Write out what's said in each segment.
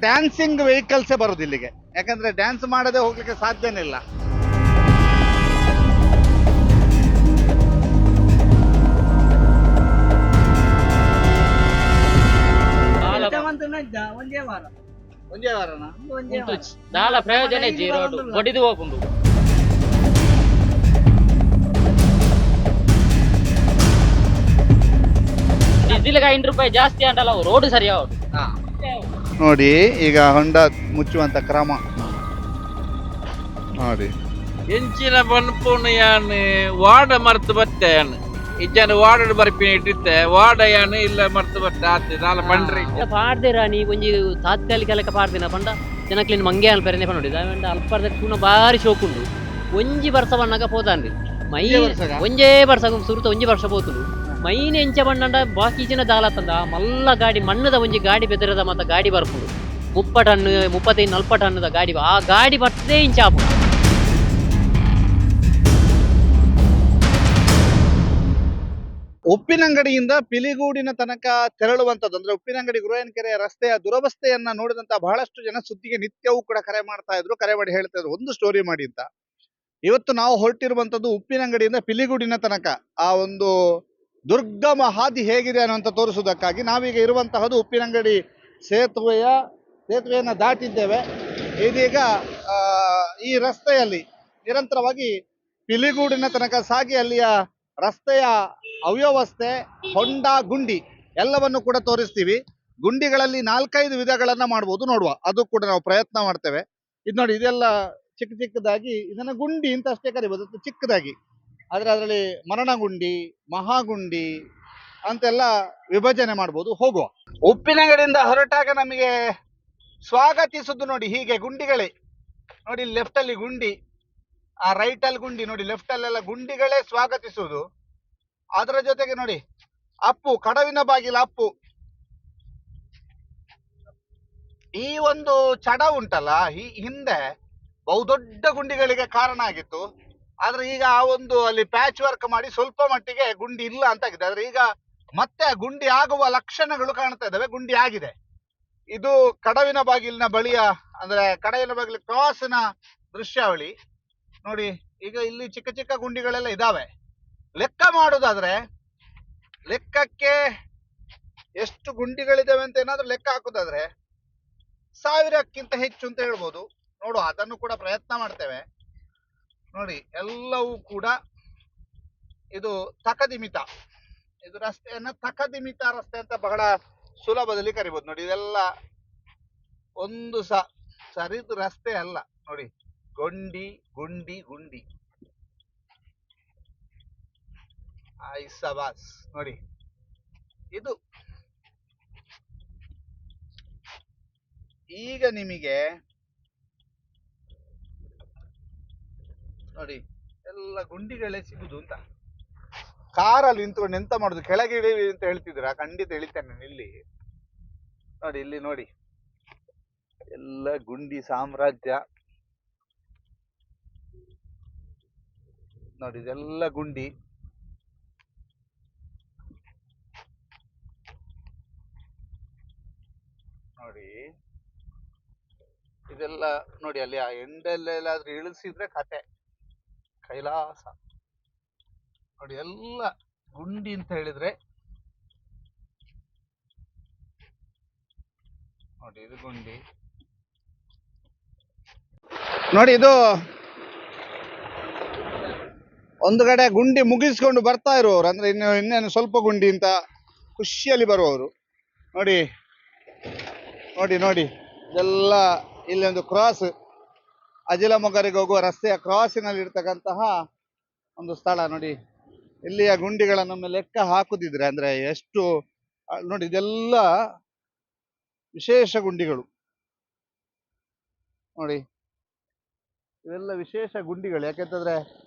Dancing ವೆಹಿಕಲ್ಸೇ ಬರುದು ಇಲ್ಲಿಗೆ. ಯಾಕಂದ್ರೆ ಡ್ಯಾನ್ಸ್ ಮಾಡದೆ ಹೋಗ್ಲಿಕ್ಕೆ ಸಾಧ್ಯನೇ ಇಲ್ಲ. ಒಂದೇ ವಾರ. ಒಂದೇ ವಾರನಾ? ಒಂದೇ ವಾರ. ದಾಲ ಪ್ರಯೋಜನ ಇಜ್ಜಿ, ರೋಡ್ ಬಡಿದು ಹೋಗುಂಡು. ಡೀಸೆಲ್ಗೆ 5 ರೂಪಾಯಿ ಜಾಸ್ತಿ ಅಂಟಲ್ಲ, ರೋಡ್ ಸರಿ ಆವಡು. ನೋಡಿ, ಈಗ ಹೊಂಡ ಮುಚ್ಚುವಂತ ಕ್ರಮ ನೋಡಿ. ಎಂಚಿನ ಪನ್ಪುನು ಯಾನ್ ವಾಡ ಮರ್ತು ಬತ್ತೆ ಯಾನ್ ಇಜ್ಜಾನ ವಾಡಡ್ ಬರ್ಪಿನ ಇಟ್ಟಿತ್ತೆ ವಾಡ ಯಾನ್ ಇಲ್ಲ ಮರ್ತು ಬತ್ತೆ ಆತೆ ದಾಲ ಪಂಡ್ರಿ. ಪಾಡ್ದಿರ ನೀ ಒಂಜಿ ತಾತ್ಕಾಲಿಕ ಲೆಕ್ಕ ಪಾಡ್ದಿನ ಪಂಡ ಜನಕ್ಲಿನ್ ಮಂಗೆ ಅಲ್ಪೆರನೆ ಪನೊಡಿ ದಾಯೆಪಂಡ ಅಲ್ಪರ್ದ ತೂನ ಬಾರಿ ಶೋಕುಂಡು. ಒಂಜಿ ಬರ್ಸ ಬಣ್ಣಗ ಪೋತಾನ್ರಿ ಮೈ. ಒಂಜೇ ಬರ್ಸಗ? ಒಂಜೇ ಬರ್ಸ ಸುರುತ ಒಂಜಿ ವರ್ಷ ಪೋತುಂಡು. ಮೈನ್ ಎಂಚ ಬಣ್ಣಂಡ ಬಾಕಿ ಜನ ದಾಲತ್ತಂದ ಆ ಮಲ್ಲ ಗಾಡಿ ಮಣ್ಣದ ಒಂಜಿ ಗಾಡಿ ಬೆದರದ ಮತ್ತ ಗಾಡಿ ಬರ್ಪುಂಡು. 30 ಟನ್ 35 40 ಟನ್ನುದ ಗಾಡಿ, ಆ ಗಾಡಿ ಬರ್ತದೆ ಇಂಚ ಆಪುಂಡು. ಉಪ್ಪಿನಂಗಡಿಯಿಂದ ಪಿಲಿಗೂಡಿನ ತನಕ ತೆರಳುವಂತದ್ದು, ಅಂದ್ರೆ ಉಪ್ಪಿನಂಗಡಿ ಗುರುವಾಯನಕೆರೆಯ ರಸ್ತೆಯ ದುರವಸ್ಥೆಯನ್ನ ನೋಡಿದಂತ ಬಹಳಷ್ಟು ಜನ ಸುದ್ದಿಗೆ ನಿತ್ಯವೂ ಕೂಡ ಕರೆ ಮಾಡ್ತಾ ಇದ್ರು. ಕರೆ ಮಾಡಿ ಹೇಳ್ತಾ ಇದ್ರು ಒಂದು ಸ್ಟೋರಿ ಮಾಡಿ ಅಂತ. ಇವತ್ತು ನಾವು ಹೊರಟಿರುವಂತದ್ದು ಉಪ್ಪಿನಂಗಡಿಯಿಂದ ಪಿಲಿಗೂಡಿನ ತನಕ ಆ ಒಂದು ದುರ್ಗಮ ಹಾದಿ ಹೇಗಿದೆ ಅನ್ನುವಂತ ತೋರಿಸುವುದಕ್ಕಾಗಿ. ನಾವೀಗ ಇರುವಂತಹದ್ದು ಉಪ್ಪಿನಂಗಡಿ ಸೇತುವೆಯನ್ನ ದಾಟಿದ್ದೇವೆ. ಇದೀಗ ಈ ರಸ್ತೆಯಲ್ಲಿ ನಿರಂತರವಾಗಿ ಪಿಲಿಗೂಡಿನ ತನಕ ಸಾಗಿ ಅಲ್ಲಿಯ ರಸ್ತೆಯ ಅವ್ಯವಸ್ಥೆ, ಹೊಂಡ, ಗುಂಡಿ ಎಲ್ಲವನ್ನು ಕೂಡ ತೋರಿಸ್ತೀವಿ. ಗುಂಡಿಗಳಲ್ಲಿ ನಾಲ್ಕೈದು ವಿಧಗಳನ್ನ ಮಾಡ್ಬೋದು, ನೋಡುವ, ಅದು ಕೂಡ ನಾವು ಪ್ರಯತ್ನ ಮಾಡ್ತೇವೆ. ಇದು ನೋಡಿ, ಇದೆಲ್ಲ ಚಿಕ್ಕ ಚಿಕ್ಕದಾಗಿ, ಇದನ್ನ ಗುಂಡಿ ಅಂತ ಅಷ್ಟೇ ಕರಿಬೋದು, ಅದು ಚಿಕ್ಕದಾಗಿ. ಆದ್ರೆ ಅದರಲ್ಲಿ ಮರಣಗುಂಡಿ, ಮಹಾಗುಂಡಿ ಅಂತೆಲ್ಲ ವಿಭಜನೆ ಮಾಡ್ಬೋದು. ಹೋಗುವ. ಉಪ್ಪಿನಂಗಡಿಯಿಂದ ಹೊರಟಾಗ ನಮಗೆ ಸ್ವಾಗತಿಸುದು ನೋಡಿ ಹೀಗೆ ಗುಂಡಿಗಳೇ. ನೋಡಿ, ಲೆಫ್ಟ್ ಅಲ್ಲಿ ಗುಂಡಿ, ಆ ರೈಟ್ ಅಲ್ಲಿ ಗುಂಡಿ, ನೋಡಿ ಲೆಫ್ಟ್ ಅಲ್ಲೆಲ್ಲ ಗುಂಡಿಗಳೇ ಸ್ವಾಗತಿಸುವುದು. ಅದರ ಜೊತೆಗೆ ನೋಡಿ ಅಪ್ಪು, ಕಡವಿನ ಬಾಗಿಲ ಅಪ್ಪು. ಈ ಒಂದು ಚಡ ಉಂಟಲ್ಲ, ಈ ಹಿಂದೆ ಬಹುದೊಡ್ಡ ಗುಂಡಿಗಳಿಗೆ ಕಾರಣ ಆಗಿತ್ತು. ಆದ್ರೆ ಈಗ ಆ ಒಂದು ಅಲ್ಲಿ ಪ್ಯಾಚ್ ವರ್ಕ್ ಮಾಡಿ ಸ್ವಲ್ಪ ಮಟ್ಟಿಗೆ ಗುಂಡಿ ಇಲ್ಲ ಅಂತ ಆಗಿದೆ. ಆದ್ರೆ ಈಗ ಮತ್ತೆ ಆ ಗುಂಡಿ ಆಗುವ ಲಕ್ಷಣಗಳು ಕಾಣ್ತಾ ಇದ್ದಾವೆ, ಗುಂಡಿ ಆಗಿದೆ. ಇದು ಕಡವಿನ ಬಾಗಿಲಿನ ಬಳಿಯ, ಅಂದ್ರೆ ಕಡವಿನ ಬಾಗಿಲು ಕ್ರಾಸ್ನ ದೃಶ್ಯಾವಳಿ ನೋಡಿ. ಈಗ ಇಲ್ಲಿ ಚಿಕ್ಕ ಚಿಕ್ಕ ಗುಂಡಿಗಳೆಲ್ಲ ಇದಾವೆ. ಲೆಕ್ಕ ಮಾಡೋದಾದ್ರೆ ಲೆಕ್ಕಕ್ಕೆ ಎಷ್ಟು ಗುಂಡಿಗಳಿದಾವೆ ಅಂತ ಏನಾದ್ರೂ ಲೆಕ್ಕ ಹಾಕೋದಾದ್ರೆ 1000ಕ್ಕಿಂತ ಹೆಚ್ಚು ಅಂತ ಹೇಳ್ಬೋದು. ನೋಡುವ, ಅದನ್ನು ಕೂಡ ಪ್ರಯತ್ನ ಮಾಡ್ತೇವೆ. ನೋಡಿ, ಎಲ್ಲವೂ ಕೂಡ ಇದು ತಕದಿಮಿತ. ಇದು ರಸ್ತೆಯನ್ನ ತಕದಿಮಿತ ರಸ್ತೆ ಅಂತ ಬಹಳ ಸುಲಭದಲ್ಲಿ ಕರಿಬೋದು. ನೋಡಿ, ಇದೆಲ್ಲ ಒಂದು ಸರಿದು ರಸ್ತೆ ಅಲ್ಲ. ನೋಡಿ, ಗುಂಡಿ ಗುಂಡಿ ಗುಂಡಿ. ಐಸಬಾಸ್. ನೋಡಿ, ಇದು ಈಗ ನಿಮಗೆ ನೋಡಿ ಎಲ್ಲ ಗುಂಡಿಗಳೇ ಸಿಗುದು ಅಂತ. ಕಾರಲ್ಲಿ ನಿಂತ್ಕೊಂಡು ಎಂತ ಮಾಡುದು, ಕೆಳಗೆ ಇಳಿ ಅಂತ ಹೇಳ್ತಿದ್ದೀರಾ? ಖಂಡಿತ ಇಳಿತೇನೆ ನಾನು ಇಲ್ಲಿ. ನೋಡಿ, ಇಲ್ಲಿ ನೋಡಿ, ಎಲ್ಲ ಗುಂಡಿ ಸಾಮ್ರಾಜ್ಯ. ನೋಡಿ, ಇದೆಲ್ಲ ಗುಂಡಿ. ನೋಡಿ ಇದೆಲ್ಲ ನೋಡಿ, ಅಲ್ಲಿ ಆ ಎಂಡಲ್ಲೆಲ್ಲಾದ್ರೂ ಇಳಿಸಿದ್ರೆ ಕತೆ ಕೈಲಾಸ. ನೋಡಿ, ಎಲ್ಲ ಗುಂಡಿ ಅಂತ ಹೇಳಿದ್ರೆ ನೋಡಿ, ಇದು ಗುಂಡಿ. ನೋಡಿ, ಇದು ಒಂದು ಕಡೆ ಗುಂಡಿ ಮುಗಿಸ್ಕೊಂಡು ಬರ್ತಾ ಇರುವವರು, ಅಂದ್ರೆ ಇನ್ನೇನು ಸ್ವಲ್ಪ ಗುಂಡಿ ಅಂತ ಖುಷಿಯಲ್ಲಿ ಬರುವವರು. ನೋಡಿ ನೋಡಿ ನೋಡಿ, ಇದೆಲ್ಲ ಇಲ್ಲಿ ಒಂದು ಕ್ರಾಸ್, ಅಜಿಲ ಮೊಗರಿಗೆ ಹೋಗುವ ರಸ್ತೆಯ ಕ್ರಾಸಿನಲ್ಲಿ ಇರ್ತಕ್ಕಂತಹ ಒಂದು ಸ್ಥಳ. ನೋಡಿ, ಇಲ್ಲಿಯ ಗುಂಡಿಗಳನ್ನು ಲೆಕ್ಕ ಹಾಕುದಿದ್ರೆ ಅಂದ್ರೆ ಎಷ್ಟು, ನೋಡಿ ಇದೆಲ್ಲ ವಿಶೇಷ ಗುಂಡಿಗಳು. ನೋಡಿ, ಇವೆಲ್ಲ ವಿಶೇಷ ಗುಂಡಿಗಳು. ಯಾಕೆಂತಂದ್ರೆ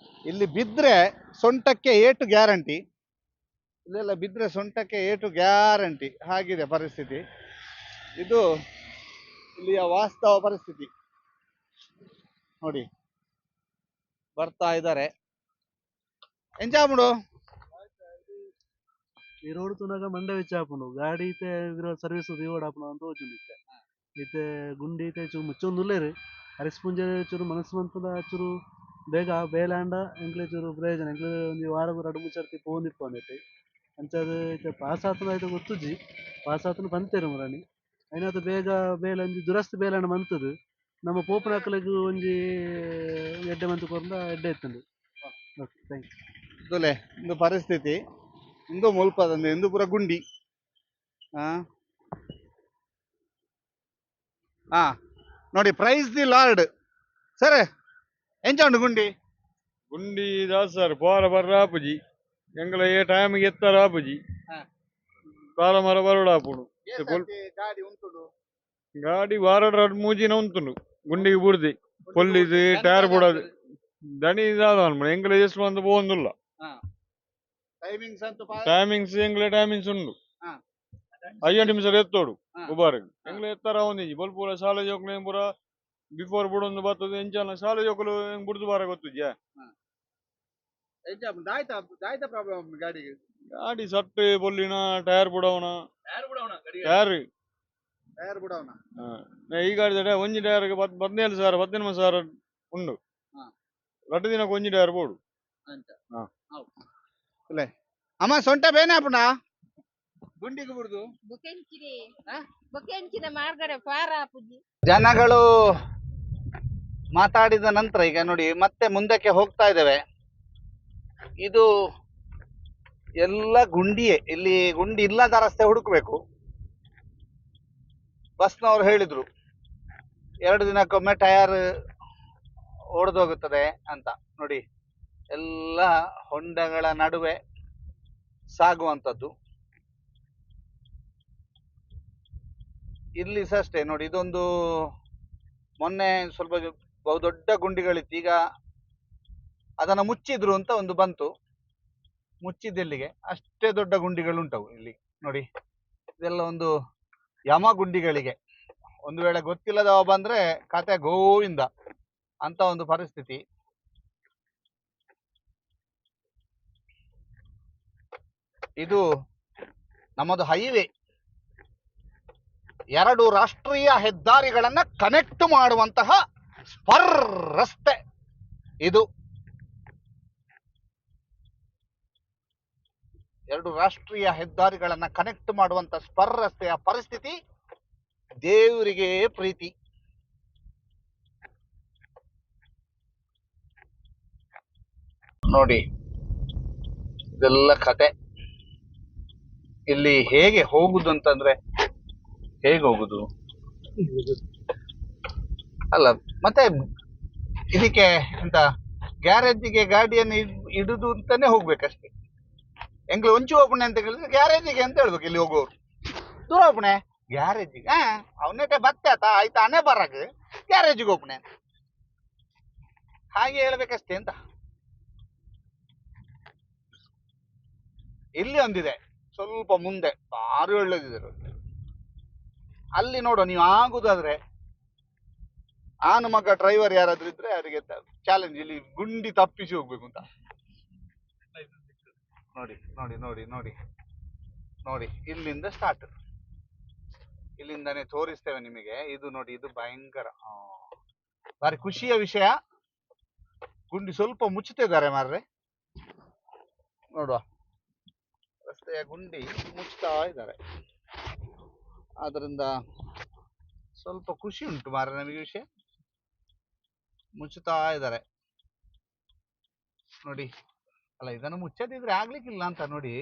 ಇಲ್ಲಿ ಬಿದ್ರೆ ಸೊಂಟಕ್ಕೆ ಏಟು ಗ್ಯಾರಂಟಿ. ಇಲ್ಲೆಲ್ಲ ಬಿದ್ರೆ ಸೊಂಟಕ್ಕೆ ಏಟು ಗ್ಯಾರಂಟಿ, ಹಾಗಿದೆ ಪರಿಸ್ಥಿತಿ. ಇದು ಇಲ್ಲಿಯ ವಾಸ್ತವ ಪರಿಸ್ಥಿತಿ. ನೋಡಿ, ಬರ್ತಾ ಇದ್ದಾರೆ. ಎಂಜಾಮುಡು. ಈ ರೋಡ್ ತೂನಗ ಮಂಡೆ ಬೆಚ್ಚ ಆಪುಂಡು. ಗಾಡಿ ಇತ್ತೆ ಸರ್ವಿಸ್ ದಿವೊಡಾಪುಂಡು ಅಂತ ತೋಜುಂಡು ಇತ್ತೆ. ಇತ್ತೆ ಗುಂಡಿ ಇತ್ತೆ ಚೂರು ಮುಚ್ಚೊಂದುಲ್ಲೆರ್ ಅರೆಸ್ಪುಂಜೆ ಚೂರು ಮನಸ್ಸು ಮನ್ಪುದ ಚೂರು ಬೇಗ ಬೇಲೆ ಆಂಡ ಎಂಕ್ಲೆ ಚೂರು ಪ್ರಯೋಜನ ಎಂಕ್ಲೆ ಒಂಜಿ ವಾರಗ್ ರಡ್ಡ್ ಮೂಜಿ ಸರ್ತಿ ಪೋವೊಂದಿಪ್ಪುಂಡು ಇತ್ತೆ ಅಂಚಾದ್ ಇತ್ತೆ ಪಾಸ್ ಆತುಂಡ ಐತ ಗೊತ್ತುಜ್ಜಿ ಪಾಸ್ ಆತುಂಡ ಪಂತೆರ್ ಮುರಾನಿ ಐನಾತ್ ಬೇಗ ಬೇಲೆ ಒಂಜಿ ದುರಸ್ತಿ ಬೇಲೆ ಆಂಡ ಮಂತುದು ನಮ್ಮ ಪೋಪುನಕ್ಲೆಗ್ ಒಂಜಿ ಎಡ್ಡೆ ಮಂತ್ ಕೊರ್ಂಡ ಎಡ್ಡೆ ಇತ್ತುಂಡು. Okay thank you. ತುಲೆ ಇಂದು ಪರಿಸ್ಥಿತಿ ಇಂದು ಮುಲ್ಪದಂದು ಇಂದು ಪೂರ ಗುಂಡಿ. ಆ ಆ ನೋಡಿ ಪ್ರೈಸ್ the lord sir ಎಂಚ ಉಂಡು ಗುಂಡಿ? ಗುಂಡಿ ದಾಸ ಸರ್ ಪೋರ ಬರ್ರ ಆಪುಜಿ ಎಂಗ್ಲ ಏ ಟೈಮಿಗೆ ಎತ್ತರ ಆಪುಜಿ. ಕಾಲ ಮರ ಬರೋಡ ಆಪುಂಡು. ಗಾಡಿ ಉಂಟುಡು ಗಾಡಿ ವಾರ ರಡ್ಡ್ ಮೂಜಿನ ಉಂತುಂಡು ಗುಂಡಿಗೆ ಬುಡ್ದಿ ಪೊಲ್ಲಿದು ಟೈರ್ ಬುಡದು ದಣಿ ದಾದ ಅನ್ಮಣ ಎಂಗ್ಲ ಎಷ್ಟು ಬಂದು ಪೋವೊಂದುಲ್ಲ. ಟೈಮಿಂಗ್ಸ್ ಅಂತೂ ಟೈಮಿಂಗ್ಸ್ ಎಂಗ್ಲ ಟೈಮಿಂಗ್ಸ್ ಉಂಡು. 5 ನಿಮಿಷ ಎತ್ತೋಡು. ಉಬಾರಗ್ ಎಂಗ್ಲ ಎತ್ತರ ಒಂದಿಜಿ ಬೊಲ್ಪುರ ಶಾಲೆ ಜೋಕ್ಲೆ ಪೂರ ಬಿಫೋರ್ ಬುಡೊಂದು ಬರ್ತದೆ ಎಂಚಾನ ಶಾಲೆ ಜೋಕುಲು ಎಂಗ್ ಬುಡ್ದು ಬಾರ ಗೊತ್ತುಜ್ಜಾ. ಎಂಚ ದಾಯ್ತ ದಾಯ್ತ ಪ್ರಾಬ್ಲಮ್ ಗಾಡಿಗೆ? ಗಾಡಿ ಸಟ್ ಬೊಲ್ಲಿನ ಟೈರ್ ಬುಡವನ ಟೈರ್ ಟೈರ್ ಬುಡವನ. ಈ ಗಾಡಿ ಒಂಜಿ ಟೈರ್ 17,000 18,000 ಉಂಡು. ರಡ್ಡು ದಿನಕ್ಕೆ ಒಂಜಿ ಟೈರ್ ಬೋಡು. ಅಂಚ ಅಮ್ಮ ಸೊಂಟ ಬೇನೆ ಆಪುಂಡ ಗುಂಡಿಗೆ ಬುಡ್ದು? ಬೊಕೆಂಚಿನ ಬೊಕೆಂಚಿನ ಮಾರ್ಗಡೆ ಪಾರ ಆಪುಜಿ. ಜನಗಳು ಮಾತಾಡಿದ ನಂತರ ಈಗ ನೋಡಿ ಮತ್ತೆ ಮುಂದಕ್ಕೆ ಹೋಗ್ತಾ ಇದ್ದೇವೆ. ಇದು ಎಲ್ಲ ಗುಂಡಿಯೇ, ಇಲ್ಲಿ ಗುಂಡಿ ಇಲ್ಲದ ರಸ್ತೆ ಹುಡುಕಬೇಕು. ಬಸ್ನವರು ಹೇಳಿದ್ರು 2 ದಿನಕ್ಕೊಮ್ಮೆ ಟೈರ್ ಒಡೆದೋಗುತ್ತದೆ ಅಂತ. ನೋಡಿ ಎಲ್ಲ ಹೊಂಡಗಳ ನಡುವೆ ಸಾಗುವಂಥದ್ದು. ಇಲ್ಲಿ ಸಹ ಅಷ್ಟೇ ನೋಡಿ, ಇದೊಂದು ಮೊನ್ನೆ ಸ್ವಲ್ಪ ಬಹುದೊಡ್ಡ ಗುಂಡಿಗಳಿತ್ತು, ಈಗ ಅದನ್ನು ಮುಚ್ಚಿದ್ರು ಅಂತ ಒಂದು ಬಂತು. ಮುಚ್ಚಿದ್ದೆಲ್ಲಿಗೆ ಅಷ್ಟೇ ದೊಡ್ಡ ಗುಂಡಿಗಳುಂಟವು ಇಲ್ಲಿ ನೋಡಿ. ಇದೆಲ್ಲ ಒಂದು ಯಮ ಗುಂಡಿಗಳಿಗೆ, ಒಂದು ವೇಳೆ ಗೊತ್ತಿಲ್ಲದವ ಬಂದ್ರೆ ಕತೆ ಗೋವಿಂದ ಅಂತ ಒಂದು ಪರಿಸ್ಥಿತಿ. ಇದು ನಮ್ಮದು ಹೈವೇ, 2 ರಾಷ್ಟ್ರೀಯ ಹೆದ್ದಾರಿಗಳನ್ನ ಕನೆಕ್ಟ್ ಮಾಡುವಂತಹ ಸ್ಪರ್ ರಸ್ತೆ ಇದು. 2 ರಾಷ್ಟ್ರೀಯ ಹೆದ್ದಾರಿಗಳನ್ನ ಕನೆಕ್ಟ್ ಮಾಡುವಂತ ಸ್ಪರ್ ರಸ್ತೆಯ ಪರಿಸ್ಥಿತಿ ದೇವರಿಗೆ ಪ್ರೀತಿ. ನೋಡಿ ಇದೆಲ್ಲ ಕತೆ. ಇಲ್ಲಿ ಹೇಗೆ ಹೋಗುದು ಅಂತಂದ್ರೆ ಹೇಗೆ ಹೋಗುದು ಅಲ್ಲ, ಮತ್ತೆ ಇದಕ್ಕೆ ಎಂತ ಗ್ಯಾರೇಜಿಗೆ ಗಾಡಿಯನ್ನು ಇಡುದು ಅಂತಾನೆ ಹೋಗ್ಬೇಕಷ್ಟೇ. ಎಂಗ್ಲು ಒಂಚು ಹೋಗ್ಬಣೆ ಅಂತ ಹೇಳಿದ್ರೆ ಗ್ಯಾರೇಜಿಗೆ ಅಂತ ಹೇಳ್ಬೇಕು. ಇಲ್ಲಿ ಹೋಗೋರು ದೂರ ಹೋಗ್ಬಣೆ ಗ್ಯಾರೇಜಿಗೆ, ಅವನೇಟೆ ಬತ್ತೆ ಆತ ಆಯ್ತಾ ಅನೇ ಬರಾಗ ಗ್ಯಾರೇಜಿಗೆ ಹೋಗ್ಬಣೆ ಹಾಗೆ ಹೇಳ್ಬೇಕಷ್ಟೇ ಅಂತ. ಇಲ್ಲಿ ಒಂದಿದೆ ಸ್ವಲ್ಪ ಮುಂದೆ, ಭಾರಿ ಒಳ್ಳೇದಿದೆ ಅಲ್ಲಿ ನೋಡುವ. ನೀವು ಆಗುದಾದ್ರೆ ಆನು ಮಗ ಡ್ರೈವರ್ ಯಾರಾದ್ರೂ ಇದ್ರೆ ಅವರಿಗೆ ಚಾಲೆಂಜ್, ಇಲ್ಲಿ ಗುಂಡಿ ತಪ್ಪಿಸಿ ಹೋಗ್ಬೇಕು ಅಂತ. ನೋಡಿ ನೋಡಿ ನೋಡಿ ನೋಡಿ ನೋಡಿ ಇಲ್ಲಿಂದ ಸ್ಟಾರ್ಟ್, ಇಲ್ಲಿಂದಾನೆ ತೋರಿಸ್ತೇವೆ ನಿಮಗೆ. ಇದು ನೋಡಿ, ಇದು ಭಯಂಕರ ಭಾರಿ ಖುಷಿಯ ವಿಷಯ. ಗುಂಡಿ ಸ್ವಲ್ಪ ಮುಚ್ಚುತ್ತಿದ್ದಾರೆ ಮಾರ್ರೆ, ನೋಡುವ ರಸ್ತೆಯ ಗುಂಡಿ ಮುಚ್ತಾ ಇದ್ದಾರೆ. ಆದ್ರಿಂದ ಸ್ವಲ್ಪ ಖುಷಿ ಉಂಟು ಮಾರ್ರೆ ನಮಗೆ ವಿಷಯ. ಮುಚ್ಚುತ್ತಾ ಇದ್ದಾರೆ ನೋಡಿ. ಅಲ್ಲ, ಇದನ್ನು ಮುಚ್ಚದಿದ್ರೆ ಆಗ್ಲಿಕ್ಕಿಲ್ಲ ಅಂತ ನೋಡಿ.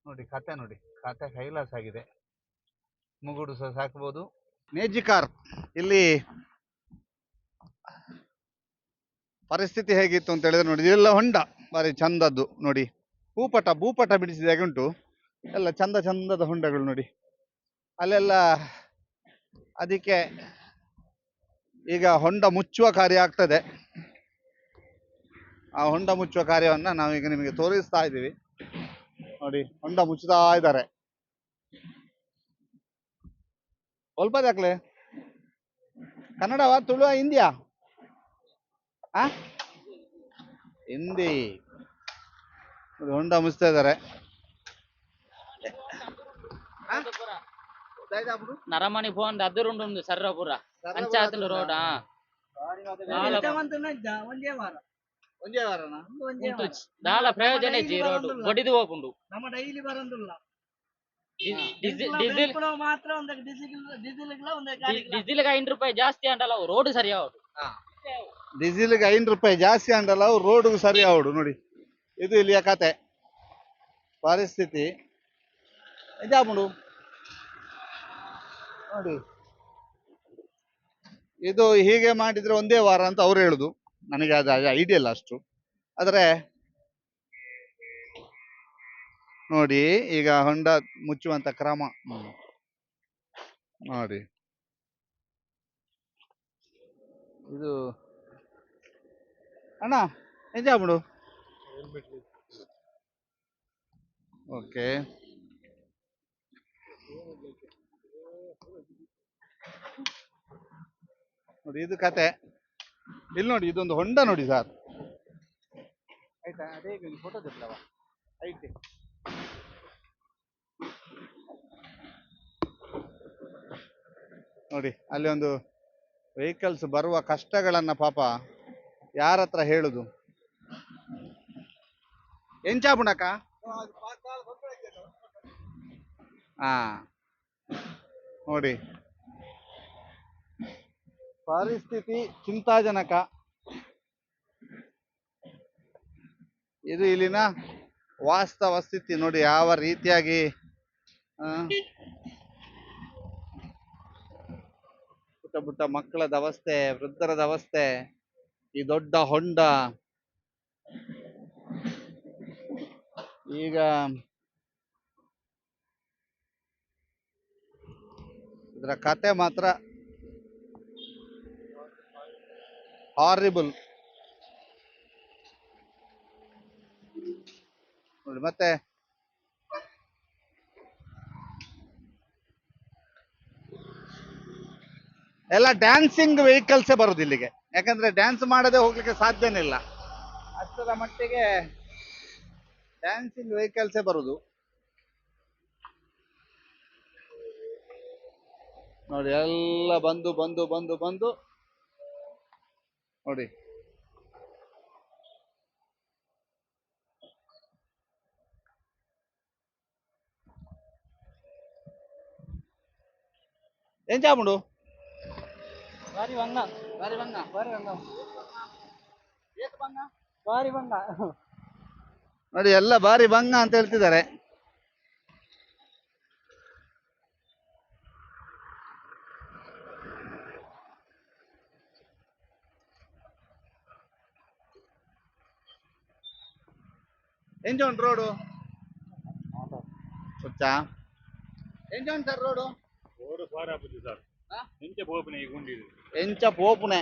ನೋಡಿ ಕತೆ, ನೋಡಿ ಕತೆ ಕೈಲಾಸ ಆಗಿದೆ. ಮುಗುಡು ಸಹ ಸಾಕ್ಬೋದು. ನೇಜಿಕಾರ್ ಇಲ್ಲಿ ಪರಿಸ್ಥಿತಿ ಹೇಗಿತ್ತು ಅಂತ ಹೇಳಿದ್ರೆ ನೋಡಿ, ಇದೆಲ್ಲ ಹೊಂಡ ಭಾರಿ ಚಂದದ್ದು ನೋಡಿ. ಭೂಪಟ ಭೂಪಟ ಬಿಡಿಸಿದ ಹಾಗೆ ಉಂಟು, ಎಲ್ಲ ಚಂದ ಚಂದದ ಹೊಂಡಗಳು ನೋಡಿ ಅಲ್ಲೆಲ್ಲ. ಅದಕ್ಕೆ ಈಗ ಹೊಂಡ ಮುಚ್ಚುವ ಕಾರ್ಯ ಆಗ್ತದೆ. ಆ ಹೊಂಡ ಮುಚ್ಚುವ ಕಾರ್ಯವನ್ನ ನಾವೀಗ ನಿಮಗೆ ತೋರಿಸ್ತಾ ಇದ್ದೀವಿ ನೋಡಿ. ಹೊಂಡ ಮುಚ್ಚುತ್ತಾ ಇದ್ದಾರೆ. ಸ್ವಲ್ಪ ದಾಖಲೆ ಕನ್ನಡವಾ ತುಳುವ ಹಿಂದಿಯಾ? ಆ ಹಿಂದಿ. ನೋಡಿ, ಹೊಂಡ ಮುಚ್ತಾ ಇದ್ದಾರೆ. ದಾಯ್ದಾಪುಡು ನರಮನಿ ಫೋನ್ ಅದುರುಂಡು ಸರ್ರ ಪೂರ ಅಂಚಾತುಂಡು ರೋಡ್ ಒಂಜೇ ವಾರ ಒಂಜೇ ವಾರನಾ? ಒಂಜೇ ವಾರ. ದಾಲ ಪ್ರಯೋಜನ ಇಜ್ಜಿ ರೋಡ್ ಬಡಿದು ಹೋಪುಂಡು. ನಮ್ಮ ಡೈಲಿ ಬರಂದುಲ್ಲ. ಡೀಸೆಲ್ ಮಾತ್ರ ಒಂದು ಡೀಸೆಲ್ ಡೀಸೆಲ್ ಒಂದು ಡೀಸೆಲ್ 5 ರೂಪಾಯಿ ಜಾಸ್ತಿ ಅಂಡಲ್ಲ, ರೋಡ್ ಸರಿ ಆವಡು. ಡೀಸೆಲ್ಗೆ 5 ರೂಪಾಯಿ ಜಾಸ್ತಿ ಅಂಡಲ್ಲ, ರೋಡ್ಗೆ ಸರಿ ಆವಡು. ನೋಡಿ ಇದು ಇಲ್ಲಿಯ ಕತೆ ಪರಿಸ್ಥಿತಿ ಇದಾಪುಂಡು ನೋಡಿ. ಇದು ಹೀಗೆ ಮಾಡಿದ್ರೆ ಒಂದೇ ವಾರ ಅಂತ ಅವ್ರು ಹೇಳುದು, ನನಗೆ ಅದು ಐಡಿಯಾ ಇಲ್ಲ ಅಷ್ಟು. ಆದರೆ ನೋಡಿ ಈಗ ಹೊಂಡ ಮುಚ್ಚುವಂತ ಕ್ರಮ ನೋಡಿ. ಇದು ಅಣ್ಣ ಎಂಜಾಪುಂಡು? ಓಕೆ ನೋಡಿ ಇದು ಕತೆ. ಇಲ್ಲಿ ನೋಡಿ ಇದೊಂದು ಹೊಂಡ ನೋಡಿ ಸರ್. ಆಯ್ತಾ? ಅದೇ ಫೋಟೋ ತೆಗ್ಲವ ಐತೆ. ನೋಡಿ ಅಲ್ಲಿ ಒಂದು ವೆಹಿಕಲ್ಸ್ ಬರುವ ಕಷ್ಟಗಳನ್ನ ಪಾಪ ಯಾರ ಹತ್ರ ಹೇಳುದು? ಎಂಚಾಪುಂಡಕ್ಕ? ಹಾ ನೋಡಿ ಪರಿಸ್ಥಿತಿ ಚಿಂತಾಜನಕ. ಇದು ಇಲ್ಲಿನ ವಾಸ್ತವ ಸ್ಥಿತಿ ನೋಡಿ, ಯಾವ ರೀತಿಯಾಗಿ ಪುಟ್ಟ ಪುಟ್ಟ ಮಕ್ಕಳದ ಅವಸ್ಥೆ, ವೃದ್ಧರದ ಅವಸ್ಥೆ, ಈ ದೊಡ್ಡ ಹೊಂಡ. ಈಗ ಇದರ ಕತೆ ಮಾತ್ರ ಹಾರಿಬಲ್ ನೋಡಿ. ಮತ್ತೆ ಎಲ್ಲ ಡ್ಯಾನ್ಸಿಂಗ್ ವೆಹಿಕಲ್ಸೇ ಬರುದು ಇಲ್ಲಿಗೆ, ಯಾಕಂದ್ರೆ ಡ್ಯಾನ್ಸ್ ಮಾಡದೆ ಹೋಗ್ಲಿಕ್ಕೆ ಸಾಧ್ಯನೇ ಇಲ್ಲ. ಅಷ್ಟರ ಮಟ್ಟಿಗೆ ಡ್ಯಾನ್ಸಿಂಗ್ ವೆಹಿಕಲ್ಸೇ ಬರುದು ನೋಡಿ. ಎಲ್ಲ ಬಂದು ಬಂದು ಬಂದು ಬಂದು ನೋಡಿ. ಎಂಚಾಪುಂಡು? ಬಾರಿ ಬಂಗ ಬಾರಿ ಬಂಗ ಬಾರಿ ಬಂಗ ಬಾರಿ ಬಂಗ ನೋಡಿ ಎಲ್ಲ ಬಾರಿ ಬಂಗ ಅಂತ ಹೇಳ್ತಿದ್ದಾರೆ. ಎಂಚ ಉಂಟು ರೋಡು? ಗೊತ್ತಾ ಎಂಚ ಉಂಟು ಸರ್ ರೋಡು? ರೋಡ್ ಪಾರಾಪುಜಿ ಸರ್. ಎಂಚ ಪೋಪುನೆ ಈ ಗುಂಡಿ? ಎಂಚ ಪೋಪುನೆ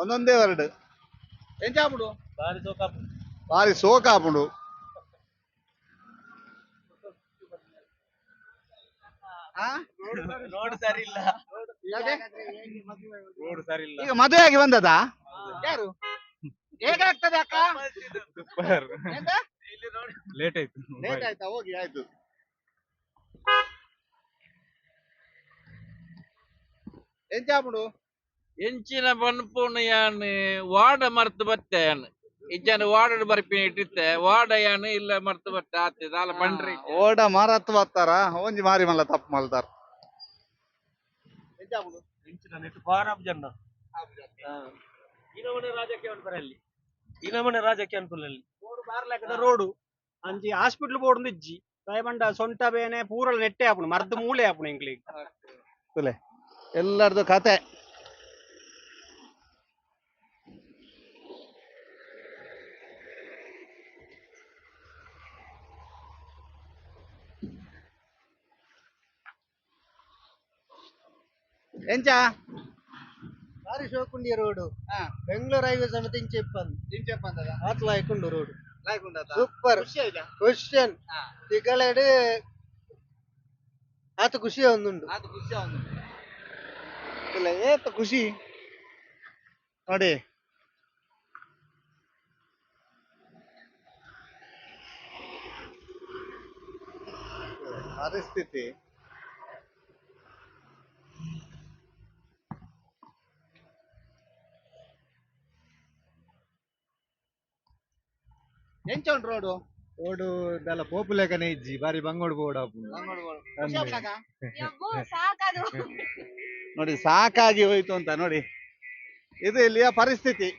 ಒಂದೊಂದೇ ವರ್ಡ್. ಎಂಚ ಆಪುಂಡು? ಬಾರಿ ಸೋಕಾಪುಂಡು. ಬಾರಿ ಸೋಕಾಪುಂಡು. ರೋಡ್ ಸರಿ ಇಲ್ಲ. ಯಾಕೆ? ರೋಡ್ ಸರಿ ಇಲ್ಲ. ಈಗ ಮದುವೆ ಆಗಿ ಬಂದದಾ? ಯಾರು? ಹೇಗಾಗ್ತದೆ ಅಕ್ಕ? ಎಂತ? ಲೇಟ್ ಆಯ್ತು. ಲೇಟ್ ಆಯ್ತಾ? ಹೋಗಿ ಆಯ್ತು. ಎಂಚಾಪುಂಡು? ಎಂಚಿನ ಪನ್ಪುನು ಯಾನ್ ವಾಡ ಮರ್ತು ಬತ್ತೆ ಯಾನ್ ಇಜ್ಜಾನ ವಾಡಡ್ ಬರ್ಪಿನ ಇಟ್ಟಿತ್ತೆ ವಾಡ ಯಾನ್ ಇಲ್ಲ ಮರ್ತು ಬತ್ತೆ ಆತೆ ದಾಲ ಪಂಡ್ರಿ. ಓಡ ಮಾರತ್ ಬತ್ತಾರ ಒಂಜಿ ಮಾರಿ ಮಲ್ಲ ತಪ್ಪು ಮಲ್ತಾರ. ಎಂಚಾಪುಂಡು? ಎಂಚಿನ ನೆಟ್ ಪಾರಾಪುಜಣ್ಣ. ಇನಮನೆ ರಾಜಕೀಯ ಅನ್ಪರಲ್ಲಿ ಇನಮನೆ ರಾಜಕೀಯ ಅನ್ಪುನಲ್ಲಿ. ರೋಡ್ ಬಾರ್ಲಾಕದ ರೋಡು ಅಂಚಿ ಹಾಸ್ಪಿಟ್ಲ್ ಬೋರ್ಡ್ ಇಜ್ಜಿ ದಯಮಂಡ ಸೊಂಟ ಬೇನೆ ಪೂರ ನೆಟ್ಟೆ ಆಪುಂಡು ಮರ್ದ್ ಮೂಲೆ ಆಪುಂಡು ಎಂಕ್ಲೆಗ್. ಎಲ್ಲರದು ಕತೆ. ಎಂಚ? ಬಾರಿ ಶೋಕುಂಡಿ ರೋಡ್. ಬೆಂಗಳೂರು ಹೈವೇ ಸಮೇತ ಇಂಚೆ ಇಪ್ಪಂದು ಆತ್ಲ ಆಯ್ಕೊಂಡು ರೋಡ್ ಸೂಪರ್ ಕ್ವಶನ್ ತಿಗಳೆಡು ಆತ ಖುಷಿ ಒಂದುಂಡು. ಇಲ್ಲ ಏತ ಖುಷಿ ನೋಡಿ. ಪರಿಸ್ಥಿತಿ ಎಂಚ ಉಂಟು ರೋಡು? ರೋಡು ದಾಲ ಪೋಪುಲೆಕನೆ ಇಜ್ಜಿ, ಬಾರಿ ಬಂಗೋಡು ಬೋಡಾಪುಂಡು. ಸಾಕದು ನೋಡಿ, ಸಾಕಾಗಿ ಹೋಯ್ತು ಅಂತ ನೋಡಿ. ಇದು ಇಲ್ಲಿಯ ಪರಿಸ್ಥಿತಿ.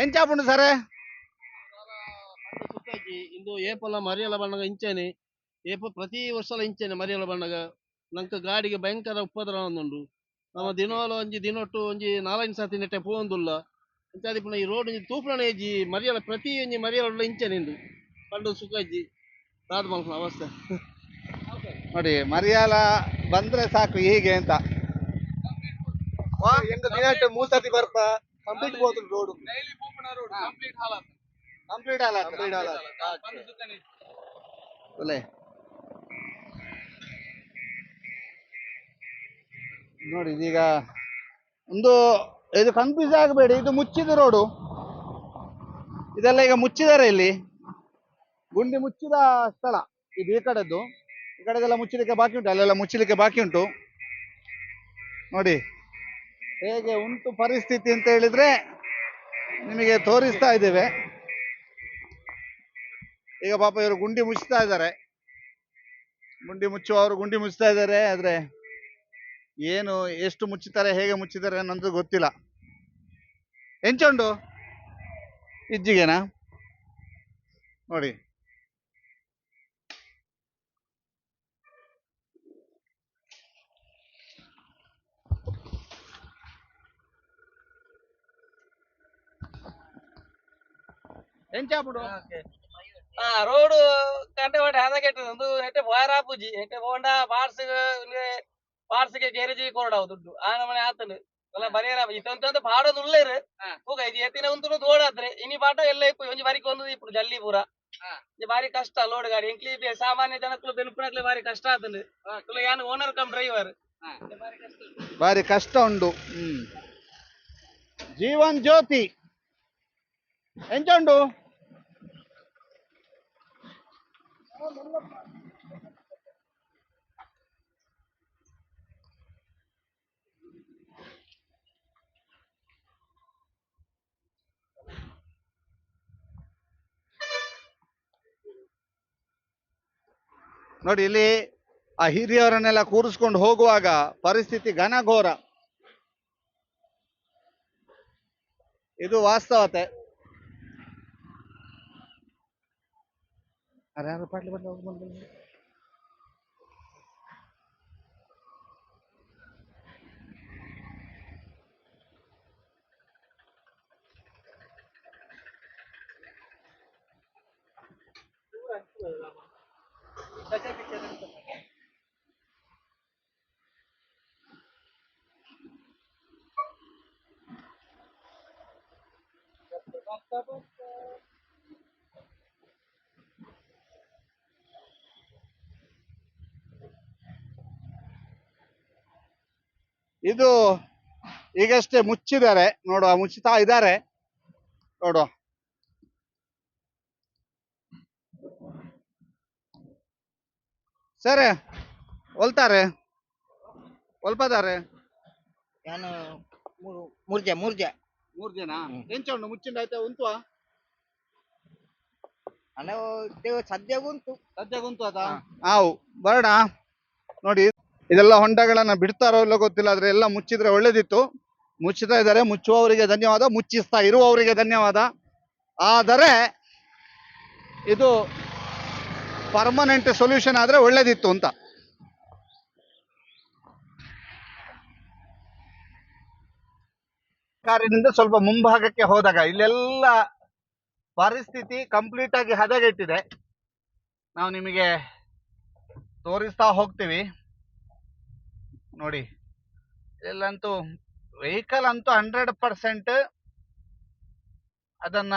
ಎಂಚಾಪುಂಡು ಸರ್? ಇಂದು ಏಪಲ ಮರಿಯಲ ಬಣ್ಣಗ ಇಂಚನೆ, ಏಪ ಪ್ರತಿ ವರ್ಷಲ ಇಂಚನೆ ಮರಿಯಲ ಬಣ್ಣಗ ನಂಕ ಗಾಡಿಗೆ ಭಯಂಕರ ಉಪದ್ರ ಉಂಡು. ನಮ್ಮ ದಿನೋಲ ಒಂಜಿ ದಿನೊಟ್ಟು ಒಂಜಿ ನಾಲೈದು ಸರ್ತಿ ನೆಟ್ಟೆ ಪೋವೊಂದುಲ್ಲ. ಅಂಚಾದಿಪ್ಪುನ ಈ ರೋಡ್ ಒಂಜಿ ತೂಪುನ ಇಜ್ಜಿ. ಮರಿಯಲ ಪ್ರತಿ ಒಂಜಿ ಮರಿಯಲ ಇಂಚನೆ ಇಂದು ಪಂಡು ಸುಖ ಇಜ್ಜಿ, ದಾದ ಮಲ್ಪುನ ಅವಸ್ಥೆ ನೋಡಿ. ಮರಿಯಾಲ ಬಂದ್ರೆ ಸಾಕು ಹೀಗೆ ಅಂತ. ಎಂಗ ದಿನಟ್ ಮೂರು ಸರ್ತಿ ಬರ್ಪ ಕಂಪ್ಲೀಟ್ ಪೋತುಂಡು ರೋಡ್. ಕಂಪ್ಲೀಟ್ ಅಲ್ಲ? ಕಂಪ್ಲೀಟ್ ಅಲ್ಲ. ಒಳ್ಳೆ ನೋಡಿ. ಇದೀಗ ಒಂದು ಇದು ಕನ್ಫ್ಯೂಸ್ ಆಗಬೇಡಿ, ಇದು ಮುಚ್ಚಿದ ರೋಡು. ಇದೆಲ್ಲ ಈಗ ಮುಚ್ಚಿದ್ದಾರೆ. ಇಲ್ಲಿ ಗುಂಡಿ ಮುಚ್ಚಿದ ಸ್ಥಳ ಇದು. ಈ ಕಡೆದ್ದು, ಈ ಕಡೆದೆಲ್ಲ ಮುಚ್ಚಲಿಕ್ಕೆ ಬಾಕಿ ಉಂಟು, ಅಲ್ಲೆಲ್ಲ ಮುಚ್ಚಲಿಕ್ಕೆ ಬಾಕಿ ಉಂಟು. ನೋಡಿ ಹೇಗೆ ಉಂಟು ಪರಿಸ್ಥಿತಿ ಅಂತ ಹೇಳಿದ್ರೆ ನಿಮಗೆ ತೋರಿಸ್ತಾ ಇದ್ದೇವೆ. ಈಗ ಪಾಪ ಇವರು ಗುಂಡಿ ಮುಚ್ತಾ ಇದ್ದಾರೆ. ಗುಂಡಿ ಮುಚ್ಚುವವರು ಗುಂಡಿ ಮುಚ್ತಾ ಇದ್ದಾರೆ. ಆದ್ರೆ ಏನು ಎಷ್ಟು ಮುಚ್ಚುತ್ತಾರೆ, ಹೇಗೆ ಮುಚ್ಚಿದ್ದಾರೆ ಅನ್ನೋದು ಗೊತ್ತಿಲ್ಲ. ಎಂಚ ಉಂಟು ಇಜ್ಜಿಗೆನಾ ನೋಡಿ. ಎಂಚಾಪುಡು? ರೋಡ್ ಕಂಡೆ ವಾಡೆ ಹದಗೆಟ್ಟದು. ಒಂದು ನೆಟ್ಟೆ ಪೋಯರ ಆಪುಜಿ. ನೆಟ್ಟೆ ಪೋಂಡ ಪಾರ್ಟ್ಸ್ ಪಾರ್ಟ್ಸ್ ಗೆ ಗ್ಯಾರೇಜ್ ಕೊರಡಾವು ದುಡ್ಡು ಆ ನಮನೆ ಆತನು ಅಲ್ಲ ಬರಿಯರ ಇತ್ತಂತ ಪಾಡೊಂದು ಉಳ್ಳೇರು ಹೋಗ. ಇದು ಎತ್ತಿನ ಉಂತುನು ತೋಡಾದ್ರೆ ಇನಿ ಪಾಟ ಎಲ್ಲ ಇಪ್ಪು ಒಂಜಿ ಬಾರಿ ಕೊಂದು ಇಪ್ಪು ಜಲ್ಲಿ ಪೂರ. ಇದು ಬಾರಿ ಕಷ್ಟ ಲೋಡ್ ಗಾಡಿ. ಎಂಕ್ಲಿ ಸಾಮಾನ್ಯ ಜನಕ್ಕಲು ಬೆನ್ಪುನಕ್ಲೆ ಬಾರಿ ಕಷ್ಟ ಆತಂಡು. ಯಾನ್ ಓನರ್ ಕಮ್ ಡ್ರೈವರ್. ಬಾರಿ ಕಷ್ಟ ಉಂಡು. ಜೀವನ್ ಜ್ಯೋತಿ ಎಂಚ ಉಂಡು? ನೋಡಿ ಇಲ್ಲಿ ಆ ಹಿರಿಯವರನ್ನೆಲ್ಲ ಕೂರಿಸ್ಕೊಂಡು ಹೋಗುವಾಗ ಪರಿಸ್ಥಿತಿ ಘನಘೋರ. ಇದು ವಾಸ್ತವತೆ. ಅರೆ ಅರೆ ಪಾಟ್ಲಿ ಪಾಟ್ಲಿ ಹೋಗು ಬಂದು ಬಂದು. ಇದು ಈಗಷ್ಟೇ ಮುಚ್ಚಿದ್ದಾರೆ ನೋಡುವ, ಮುಚ್ಚುತ್ತಾ ಇದ್ದಾರೆ ನೋಡುವ. ಸರ್ ಒಲ್ತಾರೆ ಒಲ್ಪದಾರೆ? ನಾನು ಮೂರು ಮೂರು ಜನ. ಮೂರು ಜನ. ಎಂಚ ಉಂಟು ಮುಚ್ಚಿಂಡ ಆಯ್ತಾ ಉಂಟುವಾ? ಅಣ್ಣ ಸದ್ಯಗುಂಟು. ಸದ್ಯಗುಂಟು ಅದ ಹಾವು ಬರಡ ನೋಡಿ. ಇದೆಲ್ಲ ಹೊಂಡಗಳನ್ನ ಬಿಡ್ತಾರೋ ಇಲ್ಲೋ ಗೊತ್ತಿಲ್ಲ, ಆದ್ರೆ ಎಲ್ಲ ಮುಚ್ಚಿದ್ರೆ ಒಳ್ಳೇದಿತ್ತು. ಮುಚ್ಚುತ್ತಾ ಇದ್ದಾರೆ, ಮುಚ್ಚುವವರಿಗೆ ಧನ್ಯವಾದ, ಮುಚ್ಚಿಸ್ತಾ ಇರುವವರಿಗೆ ಧನ್ಯವಾದ. ಆದರೆ ಇದು ಪರ್ಮನೆಂಟ್ ಸೊಲ್ಯೂಷನ್ ಆದ್ರೆ ಒಳ್ಳೇದಿತ್ತು ಅಂತ. ಕಾರಿನಿಂದ ಸ್ವಲ್ಪ ಮುಂಭಾಗಕ್ಕೆ ಹೋದಾಗ ಇಲ್ಲೆಲ್ಲ ಪರಿಸ್ಥಿತಿ ಕಂಪ್ಲೀಟ್ ಆಗಿ ಹದಗೆಟ್ಟಿದೆ. ನಾವು ನಿಮಗೆ ತೋರಿಸ್ತಾ ಹೋಗ್ತೀವಿ ನೋಡಿ. ಇಲ್ಲೆಲ್ಲಂತೂ ವೆಹಿಕಲ್ ಅಂತೂ 100% ಅದನ್ನ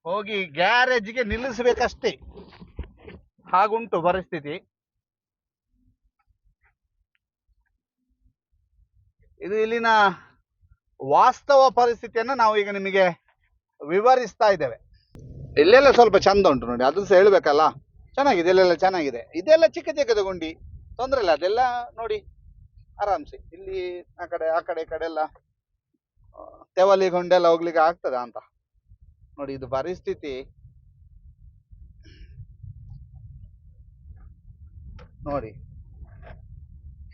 ಹೋಗಿ ಗ್ಯಾರೇಜ್ಗೆ ನಿಲ್ಲಿಸಬೇಕಷ್ಟೇ, ಹಾಗುಂಟು ಪರಿಸ್ಥಿತಿ. ಇದು ಇಲ್ಲಿನ ವಾಸ್ತವ ಪರಿಸ್ಥಿತಿಯನ್ನು ನಾವು ಈಗ ನಿಮಗೆ ವಿವರಿಸ್ತಾ ಇದ್ದೇವೆ. ಇಲ್ಲೆಲ್ಲ ಸ್ವಲ್ಪ ಚಂದ ಉಂಟು ನೋಡಿ, ಅದನ್ನು ಸಹ ಹೇಳ್ಬೇಕಲ್ಲ. ಚೆನ್ನಾಗಿದೆ, ಇಲ್ಲೆಲ್ಲ ಚೆನ್ನಾಗಿದೆ. ಇದೆಲ್ಲ ಚಿಕ್ಕ ಚಿಕ್ಕದ ಗುಂಡಿ, ತೊಂದರೆ ಇಲ್ಲ. ಅದೆಲ್ಲ ನೋಡಿ ಆರಾಮ್ಸೆ. ಇಲ್ಲಿ ಆ ಕಡೆ ಆ ಕಡೆ ಈ ಕಡೆ ಎಲ್ಲ ತೆವಲಿ ಗುಂಡೆಲ್ಲ ಹೋಗ್ಲಿಕ್ಕೆ ಆಗ್ತದ ಅಂತ. ನೋಡಿ ಇದು ಪರಿಸ್ಥಿತಿ ನೋಡಿ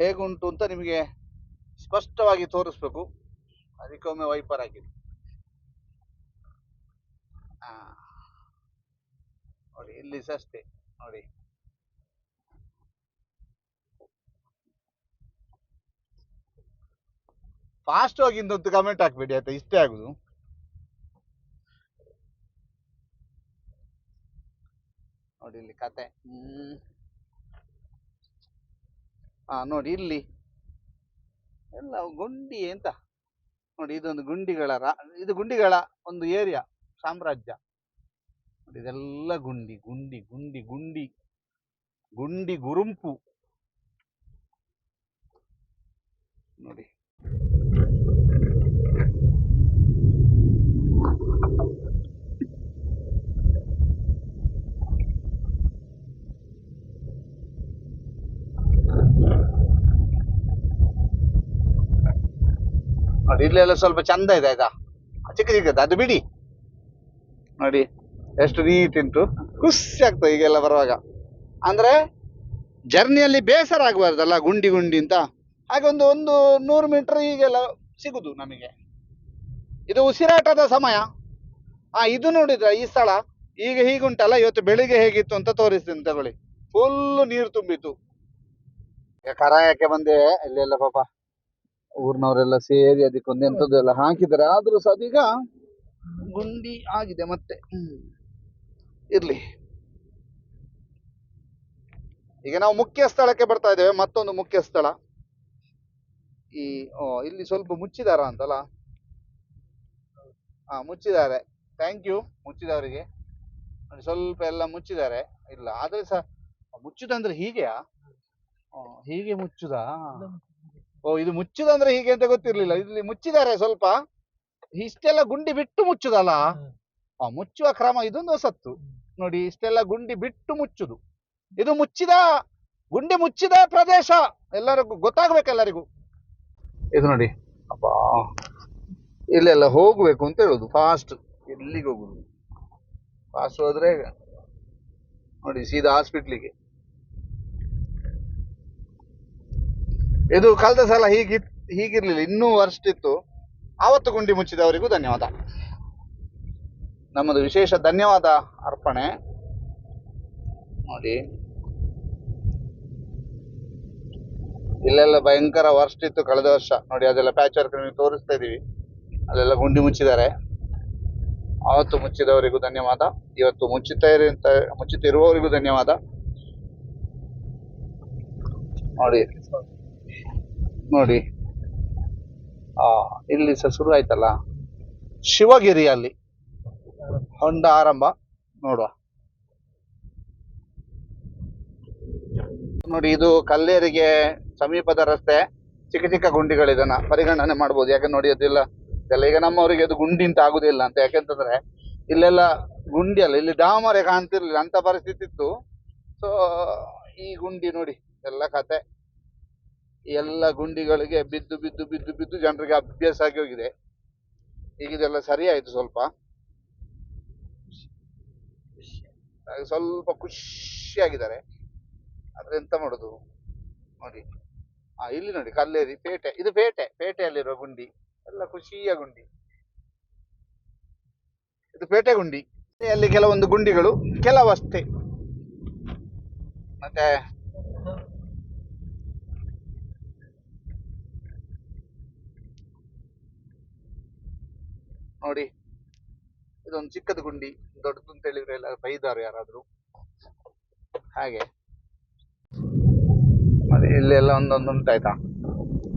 ಹೇಗುಂಟು ಅಂತ ನಿಮಗೆ ಸ್ಪಷ್ಟವಾಗಿ ತೋರಿಸ್ಬೇಕು. ಅದಕ್ಕೊಮ್ಮೆ ವೈಪರ್ ಆಗಿದೆ. ನೋಡಿ ಇಲ್ಲಿ ಸಹ ಅಷ್ಟೇ ನೋಡಿ. ಫಾಸ್ಟ್ ಹೋಗಿ ಇಂದೊಂದು ಕಮೆಂಟ್ ಹಾಕ್ಬೇಡಿ ಆಯ್ತಾ, ಇಷ್ಟೇ ಆಗುದು. ನೋಡಿ ಇಲ್ಲಿ ಕತೆ. ನೋಡಿ ಇಲ್ಲಿ ಎಲ್ಲ ಗುಂಡಿ ಅಂತ ನೋಡಿ, ಇದೊಂದು ಗುಂಡಿಗಳ ಇದು ಗುಂಡಿಗಳ ಒಂದು ಏರಿಯಾ, ಸಾಮ್ರಾಜ್ಯ. ನೋಡಿ ಇದೆಲ್ಲ ಗುಂಡಿ ಗುಂಡಿ ಗುಂಡಿ ಗುಂಡಿ ಗುಂಡಿ ಗುರುಂಪು. ನೋಡಿ ನೋಡಿ ಇಲ್ಲೆಲ್ಲ ಸ್ವಲ್ಪ ಚಂದ ಇದೆ ಆಯ್ತಾ, ಚಿಕ್ಕ ಚಿಕ್ಕದ್ದು ಅದು ಬಿಡಿ. ನೋಡಿ ಎಷ್ಟು ನೀಟ್ ಉಂಟು, ಖುಷಿ ಆಗ್ತದೆ ಈಗೆಲ್ಲ ಬರುವಾಗ. ಅಂದ್ರೆ ಜರ್ನಿಯಲ್ಲಿ ಬೇಸರ ಆಗಬಾರ್ದಲ್ಲ ಗುಂಡಿ ಗುಂಡಿ ಅಂತ, ಹಾಗೆ ಒಂದು ಒಂದು 100 ಮೀಟರ್ ಹೀಗೆಲ್ಲ ಸಿಗುದು ನಮಗೆ. ಇದು ಉಸಿರಾಟದ ಸಮಯ. ಇದು ನೋಡಿದ್ರ ಈ ಸ್ಥಳ ಈಗ ಹೀಗುಂಟಲ್ಲ, ಇವತ್ತು ಬೆಳಿಗ್ಗೆ ಹೇಗಿತ್ತು ಅಂತ ತೋರಿಸ್ತೀನಿ ತಗೊಳ್ಳಿ. ಫುಲ್ ನೀರು ತುಂಬಿತ್ತು. ಈಗ ಕರಾಯಕ್ಕೆ ಬಂದೆ, ಇಲ್ಲೆಲ್ಲ ಪಾಪ ಊರಿನವರೆಲ್ಲ ಸೇರಿ ಅದಕ್ಕೊಂದು ಎಂತದ್ದು ಎಲ್ಲ ಹಾಕಿದ್ದಾರೆ. ಆದ್ರೂ ಸಹ ಅದೀಗ ಗುಂಡಿ ಆಗಿದೆ ಮತ್ತೆ. ಇರ್ಲಿ, ಈಗ ನಾವು ಮುಖ್ಯ ಸ್ಥಳಕ್ಕೆ ಬರ್ತಾ ಇದ್ದೇವೆ. ಮತ್ತೊಂದು ಮುಖ್ಯ ಸ್ಥಳ ಈ ಇಲ್ಲಿ ಸ್ವಲ್ಪ ಮುಚ್ಚಿದಾರ ಅಂತಲ್ಲ. ಮುಚ್ಚಿದ್ದಾರೆ, thank you ಮುಚ್ಚಿದವರಿಗೆ. ಸ್ವಲ್ಪ ಎಲ್ಲ ಮುಚ್ಚಿದ್ದಾರೆ, ಇಲ್ಲ ಆದ್ರೆ ಸಹ ಮುಚ್ಚುದಂದ್ರೆ ಹೀಗೆಯಾ? ಹೀಗೆ ಮುಚ್ಚುದಾ? ಇದು ಮುಚ್ಚುದಂದ್ರೆ ಹೀಗೆ ಅಂತ ಗೊತ್ತಿರ್ಲಿಲ್ಲ. ಇಲ್ಲಿ ಮುಚ್ಚಿದ್ದಾರೆ ಸ್ವಲ್ಪ, ಇಷ್ಟೆಲ್ಲ ಗುಂಡಿ ಬಿಟ್ಟು ಮುಚ್ಚುದಲ್ಲ. ಮುಚ್ಚುವ ಕ್ರಮ ಇದೊಂದು ಹೊಸತ್ತು ನೋಡಿ. ಇಷ್ಟೆಲ್ಲ ಗುಂಡಿ ಬಿಟ್ಟು ಮುಚ್ಚುದು, ಇದು ಮುಚ್ಚಿದ ಗುಂಡಿ ಮುಚ್ಚಿದ ಪ್ರದೇಶ, ಎಲ್ಲರಿಗೂ ಗೊತ್ತಾಗ್ಬೇಕು ಎಲ್ಲರಿಗೂ. ಇದು ನೋಡಿ ಅಪ್ಪಾ, ಇಲ್ಲೆಲ್ಲ ಹೋಗ್ಬೇಕು ಅಂತ ಹೇಳುದು ಫಾಸ್ಟ್. ಎಲ್ಲಿಗೆ ಹೋಗುದು ಫಾಸ್ಟ್ ಹೋದ್ರೆ ನೋಡಿ ಸೀದಾ ಹಾಸ್ಪಿಟ್ಲಿಗೆ. ಇದು ಕಳೆದ ಸಲ ಹೀಗಿರ್ಲಿಲ್ಲ, ಇನ್ನೂ ವರ್ಸ್ಟ್ ಇತ್ತು. ಆವತ್ತು ಗುಂಡಿ ಮುಚ್ಚಿದವರಿಗೂ ಧನ್ಯವಾದ, ನಮ್ಮದು ವಿಶೇಷ ಧನ್ಯವಾದ ಅರ್ಪಣೆ. ನೋಡಿ ಇಲ್ಲೆಲ್ಲ ಭಯಂಕರ ವರ್ಸ್ಟ್ ಇತ್ತು ಕಳೆದ ವರ್ಷ. ನೋಡಿ ಅದೆಲ್ಲ ಪ್ಯಾಚ್ ವರ್ಕ್ ನಿಮಗೆ ತೋರಿಸ್ತಾ ಇದೀವಿ, ಅಲ್ಲೆಲ್ಲ ಗುಂಡಿ ಮುಚ್ಚಿದ್ದಾರೆ. ಆವತ್ತು ಮುಚ್ಚಿದವರಿಗೂ ಧನ್ಯವಾದ, ಇವತ್ತು ಮುಚ್ಚುತ್ತಿರುವವರಿಗೂ ಧನ್ಯವಾದ. ನೋಡಿ ನೋಡಿ ಇಲ್ಲಿ ಸಹ ಶುರು ಆಯ್ತಲ್ಲ ಶಿವಗಿರಿಯಲ್ಲಿ ಹೊಂಡ ಆರಂಭ. ನೋಡುವ ನೋಡಿ, ಇದು ಕಲ್ಲೇರಿಗೆ ಸಮೀಪದ ರಸ್ತೆ. ಚಿಕ್ಕ ಚಿಕ್ಕ ಗುಂಡಿಗಳಿದನ್ನ ಪರಿಗಣನೆ ಮಾಡ್ಬೋದು. ಯಾಕೆ ನೋಡಿ ಅದೆಲ್ಲ ಇದೆಲ್ಲ ಈಗ ನಮ್ಮವರಿಗೆ ಅದು ಗುಂಡಿ ಅಂತ ಆಗುದಿಲ್ಲ ಅಂತ. ಯಾಕೆಂತಂದ್ರೆ ಇಲ್ಲೆಲ್ಲ ಗುಂಡಿ ಅಲ್ಲ, ಇಲ್ಲಿ ಡಾಮರೆ ಕಾಣ್ತಿರ್ಲಿಲ್ಲ ಅಂತ ಪರಿಸ್ಥಿತಿ ಇತ್ತು. ಸೊ ಈ ಗುಂಡಿ ನೋಡಿ ಎಲ್ಲ ಕತೆ, ಎಲ್ಲ ಗುಂಡಿಗಳಿಗೆ ಬಿದ್ದು ಬಿದ್ದು ಬಿದ್ದು ಬಿದ್ದು ಜನರಿಗೆ ಅಭ್ಯಾಸ ಆಗಿ ಹೋಗಿದೆ. ಈಗ ಇದೆಲ್ಲ ಸರಿ ಆಯ್ತು, ಸ್ವಲ್ಪ ಸ್ವಲ್ಪ ಖುಷಿಯಾಗಿದ್ದಾರೆ. ಆದ್ರೆ ಎಂತ ಮಾಡುದು ನೋಡಿ. ಇಲ್ಲಿ ನೋಡಿ ಕಲ್ಲೇರಿ ಪೇಟೆ, ಇದು ಪೇಟೆ, ಪೇಟೆಯಲ್ಲಿರುವ ಗುಂಡಿ ಎಲ್ಲ ಖುಷಿಯ ಗುಂಡಿ. ಇದು ಪೇಟೆ ಗುಂಡಿ. ಅಲ್ಲಿ ಕೆಲವೊಂದು ಗುಂಡಿಗಳು ಕೆಲವಷ್ಟೇ. ಮತ್ತೆ ನೋಡಿ ಇದೊಂದು ಚಿಕ್ಕದ ಗುಂಡಿ, ದೊಡ್ಡದು ಅಂತ ಹೇಳಿದ್ರೆ ಎಲ್ಲ ಬೈದಾರು ಯಾರಾದ್ರೂ. ಹಾಗೆ ನೋಡಿ ಇಲ್ಲೆಲ್ಲ ಒಂದೊಂದು ಉಂಟಾಯ್ತಾ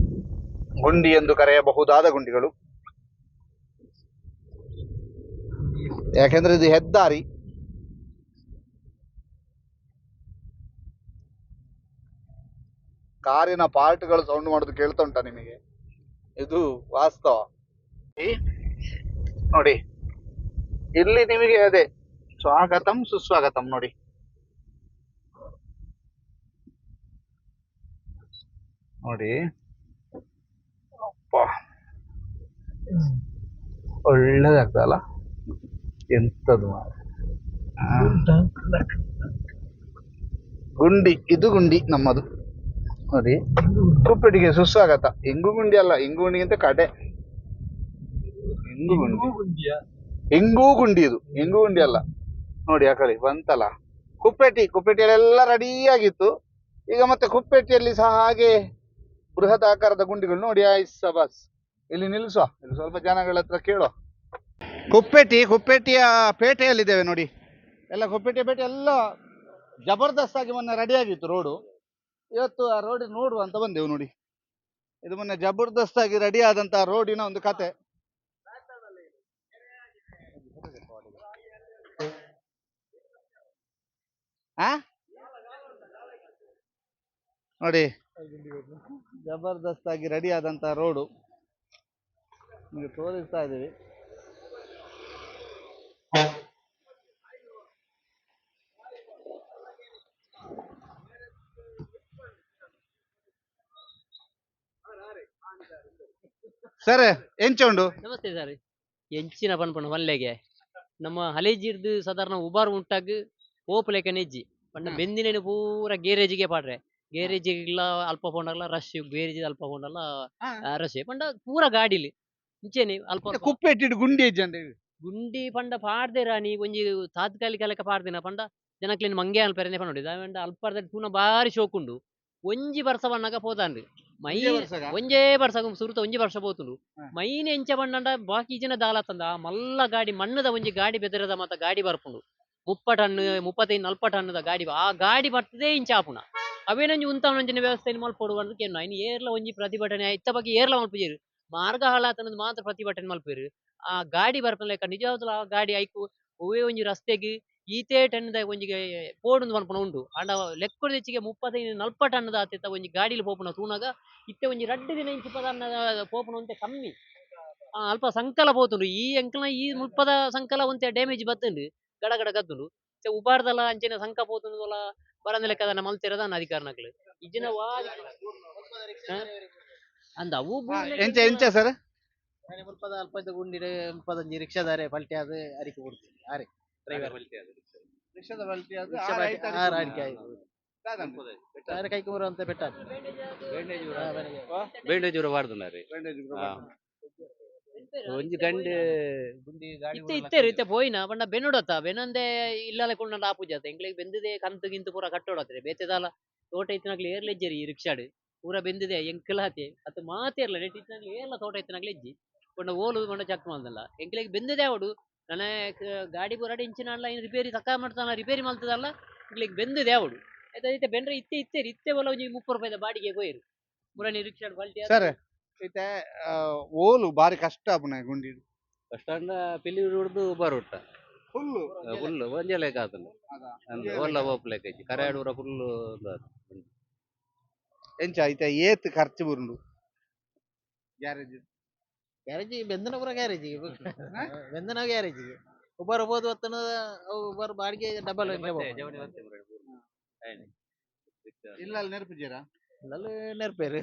ಗುಂಡಿ ಎಂದು ಕರೆಯಬಹುದಾದ ಗುಂಡಿಗಳು. ಯಾಕೆಂದ್ರೆ ಇದು ಹೆದ್ದಾರಿ. ಕಾರಿನ ಪಾರ್ಟ್ಗಳು ಸೌಂಡ್ ಮಾಡೋದು ಕೇಳ್ತಾ ಉಂಟಾ ನಿಮಗೆ? ಇದು ವಾಸ್ತವ. ನೋಡಿ ಇಲ್ಲಿ ನಿಮಗೆ ಅದೇ ಸ್ವಾಗತಂ ಸುಸ್ವಾಗತಂ. ನೋಡಿ ನೋಡಿ ಅಪ್ಪ ಒಳ್ಳೇದಾಗ್ತದಲ್ಲ. ಎಂತದು ಮಾರ್ರೆ. ಗುಂಡಿ, ಇದು ಗುಂಡಿ ನಮ್ಮದು ನೋಡಿ. ಕುಪ್ಪೆಟ್ಟಿಗೆ ಸುಸ್ವಾಗತ. ಇಂಗು ಗುಂಡಿ ಅಲ್ಲ, ಇಂಗು ಗುಂಡಿಗಿಂತ ಕಡೆ ಇಂಗು ಗುಂಡಿ. ಇಂಗೂ ಗುಂಡಿ, ಇದು ಇಂಗು ಗುಂಡಿ ಅಲ್ಲ. ನೋಡಿ ಆ ಕಡೆ ಬಂತಲ್ಲ ಕುಪ್ಪೆಟ್ಟಿ. ಕುಪ್ಪೆಟ್ಟಿಯಲ್ಲೆಲ್ಲ ರೆಡಿ ಆಗಿತ್ತು. ಈಗ ಮತ್ತೆ ಕುಪ್ಪೆಟ್ಟಿಯಲ್ಲಿ ಸಹ ಹಾಗೆ ಬೃಹತ್ ಆಕಾರದ ಗುಂಡಿಗಳು ನೋಡಿ. ಆಯ್ಸ ಬಸ್ ಇಲ್ಲಿ ನಿಲ್ಲಿಸುವ, ಇಲ್ಲಿ ಸ್ವಲ್ಪ ಜನಗಳ ಹತ್ರ ಕೇಳುವ. ಕುಪ್ಪೆಟ್ಟಿ, ಕುಪ್ಪೆಟ್ಟಿಯ ಪೇಟೆಯಲ್ಲಿದ್ದೇವೆ ನೋಡಿ. ಎಲ್ಲ ಕುಪ್ಪೆಟ್ಟಿಯ ಪೇಟೆ ಎಲ್ಲ ಜಬರ್ದಸ್ತ್ ಆಗಿ ಮೊನ್ನೆ ರೆಡಿ ಆಗಿತ್ತು ರೋಡು. ಇವತ್ತು ಆ ರೋಡ್ ನೋಡುವ ಅಂತ ಬಂದೆವು ನೋಡಿ. ಇದು ಮೊನ್ನೆ ಜಬರ್ದಸ್ತ್ ಆಗಿ ರೆಡಿ ಆದಂತಹ ರೋಡಿನ ಒಂದು ಕತೆ. ಆ ನೋಡಿ, ಜಬರ್ದಸ್ತ್ ಆಗಿ ರೆಡಿ ಆದಂತಹ ರೋಡು ನಿಮಗೆ ತೋರಿಸ್ತಾ ಇದ್ದೀವಿ. ಸರ್ ಎಂಚ ಉಂಡು? ನಮಸ್ತೆ ಸರ್. ಎಂಚಿನ ಪನ್ಪುಂಡು ಮಲ್ಲೆಗೆ ನಮ್ಮ ಹಲೇಜಿರ್ದು ಸಾಧಾರಣ ಉಬಾರ್ ಉಂಟಾಗ ಪೋಪುಲೆಕ ನೆಜ್ಜಿ ಪಂಡ ಬೆಂದಿನೇನು ಪೂರ ಗ್ಯಾರೇಜಿಗೆ ಪಾಡ್ರೆ. ಗ್ಯಾರೇಜಿಗೆಲ್ಲ ಅಲ್ಪ ಪೋಂಡಲ ರಶ್, ಗ್ಯಾರೇಜ್ ಅಲ್ಪ ಪೋಂಡಲ ರಶ್ ಪಂಡ ಪೂರ ಗಾಡಿಲಿ ಇಂಚೆನೆ ಅಲ್ಪ ಅಲ್ಪ. ಕುಪ್ಪೆಟ್ಟಿಡ್ ಗುಂಡಿ ಇಜ್ಜಂಡ ಗುಂಡಿ ಪಂಡ ಪಾಡ್ದೆ ರಾಣಿ ಒಂಜಿ ತಾತ್ಕಾಲಿಕ ಲೆಕ್ಕ ಪಾಡ್ದಿನ ಪಂಡ ಜನಕ್ಲೆನ್ ಮಂಗೆ ಅಲ್ಪೆರೆನೆ ಪನೊಡಿ ದಾಯೆ ಅಲ್ಪರ್ದ ತೂನ ಬಾರಿ ಶೋಕುಂಡು. ಒಂಜಿ ಬರ್ಸ ಬಣ್ಣಗ ಪೋತಾಂಡ್ ಮೈ ಒಂಜೇ ಬರ್ಸ ಸುರುತ ಒಂಜಿ ವರ್ಷ ಪೋತುಂಡು. ಮೈನ್ ಎಂಚ ಬಣ್ಣಂಡ ಬಾಕಿ ಜನ ದಾಲತ್ತಂದ ಮಲ್ಲ ಗಾಡಿ ಮಣ್ಣದ ಒಂಜಿ ಗಾಡಿ ಬೆದರದ ಮತ್ತ ಗಾಡಿ ಬರ್ಪುಂಡು. 30 ಟನ್ 35 40 ಟನ್ನುದ ಗಾಡಿ, ಆ ಗಾಡಿ ಬರ್ತದೆ ಇಂಚ ಆಪುನ. ಅವೇನೊಂಜಿ ಉಂತಾವನಂಚಿನ ವ್ಯವಸ್ಥೆ ಮಲ್ಪೊಡು ಪಂದ್ ಕೇನು. ಐನ್ ಏರ್ಲ ಒಂಜಿ ಪ್ರತಿಭಟನೆ ಇತ್ತ ಬಗ್ಗೆ ಏರ್ಲ ಮಲ್ಪುಜೆರ್. ಮಾರ್ಗ ಹಾಳಾತನದ ಮಾತ್ರ ಪ್ರತಿಭಟನೆ ಮಲ್ಪೆರ್. ಆ ಗಾಡಿ ಬರ್ಪುನ ಲೆಕ್ಕ ನಿಜವಾಗ್ಲೂ ಆ ಗಾಡಿ ಐಕು ಒವ್ವೇ ಒಂಜಿ ರಸ್ತೆಗ್ ಈತೇ ಟನ್ದ ಒಂಜಿ ಪೋಡುಂದು ಪನ್ಪುನ ಉಂಡು. ಆಂಡ ಲೆಕ್ಕೊದ ಹೆಚ್ಚಿಗೆ 35 40 ಟನ್ನುದ ಆತಿತ್ತ ಒಂಜಿ ಗಾಡಿಲಿ ಪೋಪುನ ತೂನಗ ಇತ್ತೆ ಒಂಜಿ ರಡ್ಡ್ ದಿನ ಇಂಚಿ ಪದನ್ನ ಪೋಪುನ ಒಂತೆ ಕಮ್ಮಿ. ಅಲ್ಪ ಸಂಕಲ ಪೋತುಂಡು. ಈ ಎಂಕ್ಲ ಈ ಮುಲ್ಪದ ಸಂಕಲ ಒಂತೆ ಡ್ಯಾಮೇಜ್ ಬತ್ತುಂಡು, ಗಡ ಗಡ ಗದ್ದುಂಡು. ಇತ್ತೆ ಉಬಾರ್ದಲ ಅಂಚಿನ ಸಂಕ ಪೋತುಂಡುಲ ಬರಂದ ಲೆಕ್ಕದನ್ನ ಮಲ್ತಿರದ ಅಧಿಕಾರನಕ್ಲು ಇಜ್ಜಿನ ವಾ ಅಂದ ಅವು ಎಂಚ ಎಂಚ ಸರ್? ಮುಲ್ಪದ ಅಲ್ಪ ಗುಂಡಿ ಮುಲ್ಪದ ರಿಕ್ಷಾದಾರೆ ಪಲ್ಟಿ ಆದ್ ಅರಿಕೆ ಕೊಡ್ತೀನಿ. ಆರೆ ಡ್ರೈವರ್ ರಿಕ್ಷಾದ ಪಲ್ಟಿ ಆದ್ ಆರ್ ಅಡಿಕೆ ಆಯ್ತು. ಆರೆ ಕೈಗೆ ಬರುವಂತ ಪೆಟ್ಟ ಬ್ಯಾಂಡೇಜ್ ಪಾಡ್ದುನಾರೆ. ಒಂಜಿ ಗಂಡೆ ಗುಂಡಿ ಗಾಡಿ ಇತ್ತೆ ಇತ್ತೇರು ಇತ್ತೆ ಪೋಯಿನ ಪಂಡ ಬೆನ್ನುಡತ್ತ ಬೆನ್ನಂದೆ ಇಲ್ಲಲೆ ಕೊಂಡ ಆಪುಜಾತ ಎಂಕ್ಲೆಗ್ ಬೆಂದಿದೆ ಕಂತು ಗಿಂತು ಪೂರ ಕಟ್ಟೋಡತ್ರೆ. ಬೇತೆದಾಲ ತೋಟ ಇತ್ತಿನಕ್ಲು ಏರ್ಲ ಇಜ್ಜೆರ್ ಈ ರಿಕ್ಷಾಡ್ ಪೂರ ಬೆಂದಿದೆ ಎಂಕಲಾತೆ ಅತ್ತ ಮಾತೇರ್ಲ ನೆಟ್ ಇತ್ತಿನಕ್ಲು ಏರ್ಲ ತೋಟ ಇತ್ತಿನಕ್ಲು ಇಜ್ಜಿ ಪಂಡ ಓಲು ಪಂಡ ಚಕ್ ಮಲ್ದಲ್ಲ ಎಂಕ್ಲೆಗ್ ಬೆಂದಿದೆ ಅವಡು ನನ ಗಾಡಿ ಪೂರ ಇಂಚಿನ ಅಲ್ಲ ರಿಪೇರಿ ತಕ್ಕ ಮಾಡ್ತಾನ ರಿಪೇರಿ ಮಲ್ತದಲ್ಲ ಎಂಕ್ಲೆಗ್ ಬೆಂದಿದೆ ಅವಡು ಆಯ್ತಾ. ಇತ್ತೆ ಬೆನ್ರೆ ಇತ್ತೆ ಇತ್ತೇರು ಇತ್ತೆ ಒಲ ಒಂಜಿ 30 ರೂಪಾಯಿದ ಬಾಡಿಗೆ ಪೋಯಿರು ಪೂರ ರಿಕ್ಷಾಡ್ ಪಲ್ಟಿ. ಸರ್ ಇತ್ತೆ ಓಲು ಬಾರಿ ಕಷ್ಟ ಆಪುನ ಗುಂಡಿ? ಕಷ್ಟ ಅಂಡ ಪಿಲಿ ರೋಡ್ದು ಉಬಾರ್ ಉಟ್ಟ ಫುಲ್ ಫುಲ್ ಒಂಜೆ ಲೆಕ್ಕ ಆತುಂಡು. ಅಂದ್ ಓಲ್ಲ ಪೋಪು ಲೆಕ್ಕ ಇಜ್ಜಿ ಕರಾಡು ಫುಲ್. ಎಂಚ ಇತ್ತೆ ಏತ್ ಖರ್ಚು ಬರುಂಡು ಗ್ಯಾರೇಜ್? ಗ್ಯಾರೇಜ್ ಬೆಂದನ ಪೂರ ಗ್ಯಾರೇಜ್ ಬೆಂದನ ಗ್ಯಾರೇಜ್ ಉಬಾರ್ ಬೋದು ಹೊತ್ತನ ಅವು ಉಬಾರ್ ಬಾಡಿಗೆ ಡಬಲ್. ಇಲ್ಲ ಅಲ್ಲಿ ನೆನಪಿದ್ದೀರಾ? ಇಲ್ಲಲ್ಲಿ ನೆನಪೇರು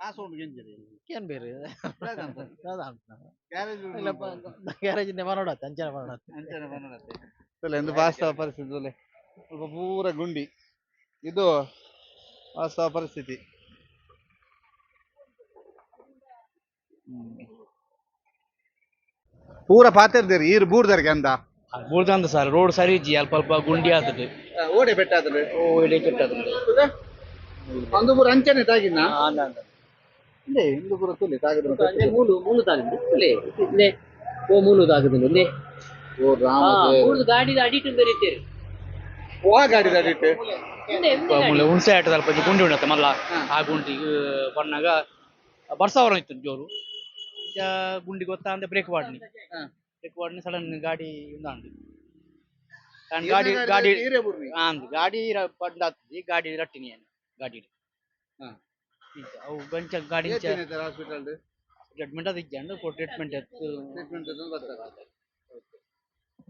ಕಾಸು ಉಂಡು ಗೆಂಜಿರಿ ಏನ್ ಬೇರೆ ಗ್ಯಾರೇಜ್ ಇಲ್ಲಪ್ಪ, ಗ್ಯಾರೇಜ್ ಮನೋಡತ್ತೆ ಅಂಚನೆ ಮನೋಡತ್ತೆ ಅಂಚನೆ ಮನೋಡತ್ತೆ. ಎಂದು ವಾಸ್ತವ ಪರಿಸ್ಥಿತಿ ಒಳ್ಳೆ ಸ್ವಲ್ಪ ಪೂರ ಗುಂಡಿ, ಇದು ವಾಸ್ತವ ಪರಿಸ್ಥಿತಿ. ಪೂರ ಪಾತೆರ್ದೇರಿ ಈರು ಬೂರ್ದರ್ಗೆ ಅಂದ ಬೂರ್ದಂದ ಸರ್ ರೋಡ್ ಸರಿ ಇಜ್ಜಿ, ಅಲ್ಪ ಅಲ್ಪ ಗುಂಡಿ ಆತದೆ. ಓಡೆ ಪೆಟ್ಟಾದ್ರೆ ಓಡೆ ಪೆಟ್ಟಾತದೆ. ಅಂದು ಪೂರ ಅಂಚನೆ ತಾಗಿನ ಇಂದೇ ಇಂದು ಪೂರ ತುಲಿ ತಾಗಿದ್ರು. ಮೂಲು ಮೂಲು ತಾಗಿದ್ದು ತುಲೆ ಇಂದೇ ಓ ಮೂಲು ತಾಗುದು ಇಂದೇ. ಓ ರಾಮ ದೇವ. ಮೂಲು ಗಾಡಿದ ಅಡಿಟು ಬೆರೀತೇರು. ವಾ ಗಾಡಿದ ಅಡಿಟು? ಇಂದೇ, ಇಂದೇ ಗಾಡಿ. ಮೂಲೆ ಹುಣಸೆ ಆಟದ ಅಲ್ಪ ಗುಂಡಿ ಉಂಡತ್ತ ಮಲ್ಲ ಆ ಗುಂಡಿ ಬಣ್ಣಗ ಬರ್ಸವರ ಇತ್ತು ಜೋರು. ಈಗ ಗುಂಡಿ ಗೊತ್ತಾ ಅಂದ್ರೆ ಬ್ರೇಕ್ ವಾಡ್ನಿ ಬ್ರೇಕ್ ವಾಡ್ನಿ ಸಡನ್ ಗಾಡಿ ಉಂದಾಂಡು. ಗಾಡಿ ಗಾಡಿ ಅಂದ್ ಗಾಡಿ ಬಂದಾತ್ತಿ ಗಾಡಿ ರಟ್ಟಿನಿ ಗಾಡಿ ಅವು ಗಂಚ ಗಾಡಿ ಹಾಸ್ಪಿಟಲ್ ಟ್ರೀಟ್ಮೆಂಟ್ ಅದು ಇಜ್ಜಂಡು ಟ್ರೀಟ್ಮೆಂಟ್ ಟ್ರೀಟ್ಮೆಂಟ್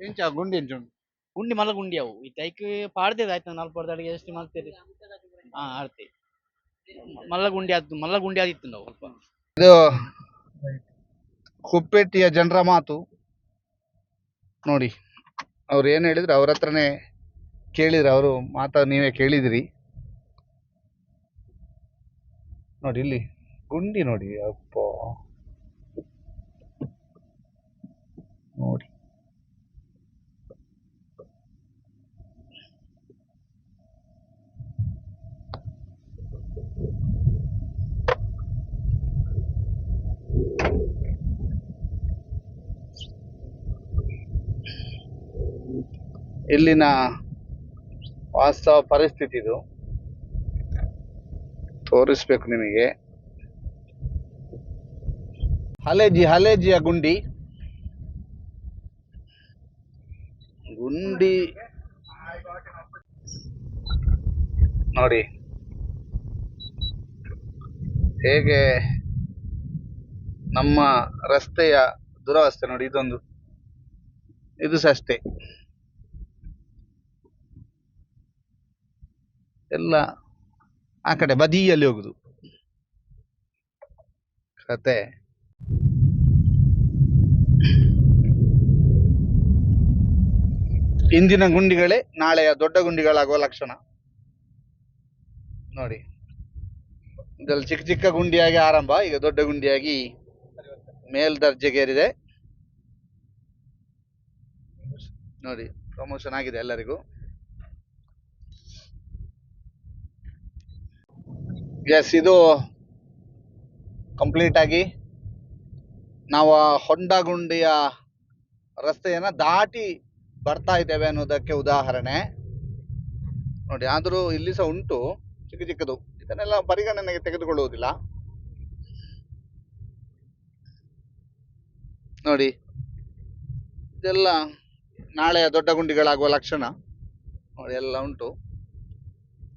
ಎಂಚ ಗುಂಡಿ ಎಂಚ ಉಂಟು? ಗುಂಡಿ ಮಲ್ಲ ಗುಂಡಿ ಅವು ಈ ತೈಕ್ ಪಾಡ್ದೇದು ಆಯ್ತು ನಾಲ್ಕು ಅಡಿಗೆ ಎಷ್ಟು ಮಲ್ತೇರಿ ಹಾ ಆಡ್ತಿ ಮಲ್ಲ ಗುಂಡಿ ಆಯ್ತು ಮಲ್ಲ ಗುಂಡಿ ಆದಿತ್ತು ನಾವು ಸ್ವಲ್ಪ. ಇದು ಕುಪ್ಪೆಟ್ಟಿಯ ಜನರ ಮಾತು. ನೋಡಿ ಅವ್ರು ಏನು ಹೇಳಿದ್ರು ಅವ್ರ ಹತ್ರನೇ ಕೇಳಿದ್ರು, ಅವರು ಮಾತಾ ನೀವೇ ಕೇಳಿದಿರಿ. ನೋಡಿ ಇಲ್ಲಿ ಗುಂಡಿ ನೋಡಿ, ಅಪ್ಪ ನೋಡಿ. ಇಲ್ಲಿನ ವಾಸ್ತವ ಪರಿಸ್ಥಿತಿ ಇದು, ತೋರಿಸ್ಬೇಕು ನಿಮಗೆ. ಹಲೇಜಿಯ ಗುಂಡಿ ಗುಂಡಿ ನೋಡಿ ಹೇಗೆ ನಮ್ಮ ರಸ್ತೆಯ ದುರವಸ್ಥೆ ನೋಡಿ. ಇದೊಂದು, ಇದು ಸಹ ಅಷ್ಟೇ, ಎಲ್ಲ ಆ ಕಡೆ ಬದಿಯಲ್ಲಿ ಹೋಗುದು ಕತೆ. ಇಂದಿನ ಗುಂಡಿಗಳೇ ನಾಳೆಯ ದೊಡ್ಡ ಗುಂಡಿಗಳಾಗುವ ಲಕ್ಷಣ ನೋಡಿ. ಇದೆಲ್ಲ ಚಿಕ್ಕ ಚಿಕ್ಕ ಗುಂಡಿಯಾಗಿ ಆರಂಭ, ಈಗ ದೊಡ್ಡ ಗುಂಡಿಯಾಗಿ ಮೇಲ್ದರ್ಜೆಗೇರಿದೆ ನೋಡಿ. ಪ್ರಮೋಷನ್ ಆಗಿದೆ ಎಲ್ಲರಿಗೂ. ಎಸ್, ಇದು ಕಂಪ್ಲೀಟ್ ಆಗಿ ನಾವು ಹೊಂಡಗುಂಡಿಯ ರಸ್ತೆಯನ್ನ ದಾಟಿ ಬರ್ತಾ ಇದ್ದೇವೆ ಅನ್ನೋದಕ್ಕೆ ಉದಾಹರಣೆ ನೋಡಿ. ಆದರೂ ಇಲ್ಲಿ ಸಹ ಉಂಟು ಚಿಕ್ಕ ಚಿಕ್ಕದು, ಇದನ್ನೆಲ್ಲ ಪರಿಗಣನೆಗೆ ತೆಗೆದುಕೊಳ್ಳುವುದಿಲ್ಲ ನೋಡಿ. ಇದೆಲ್ಲ ನಾಳೆಯ ದೊಡ್ಡ ಗುಂಡಿಗಳಾಗುವ ಲಕ್ಷಣ ನೋಡಿ, ಎಲ್ಲ ಉಂಟು.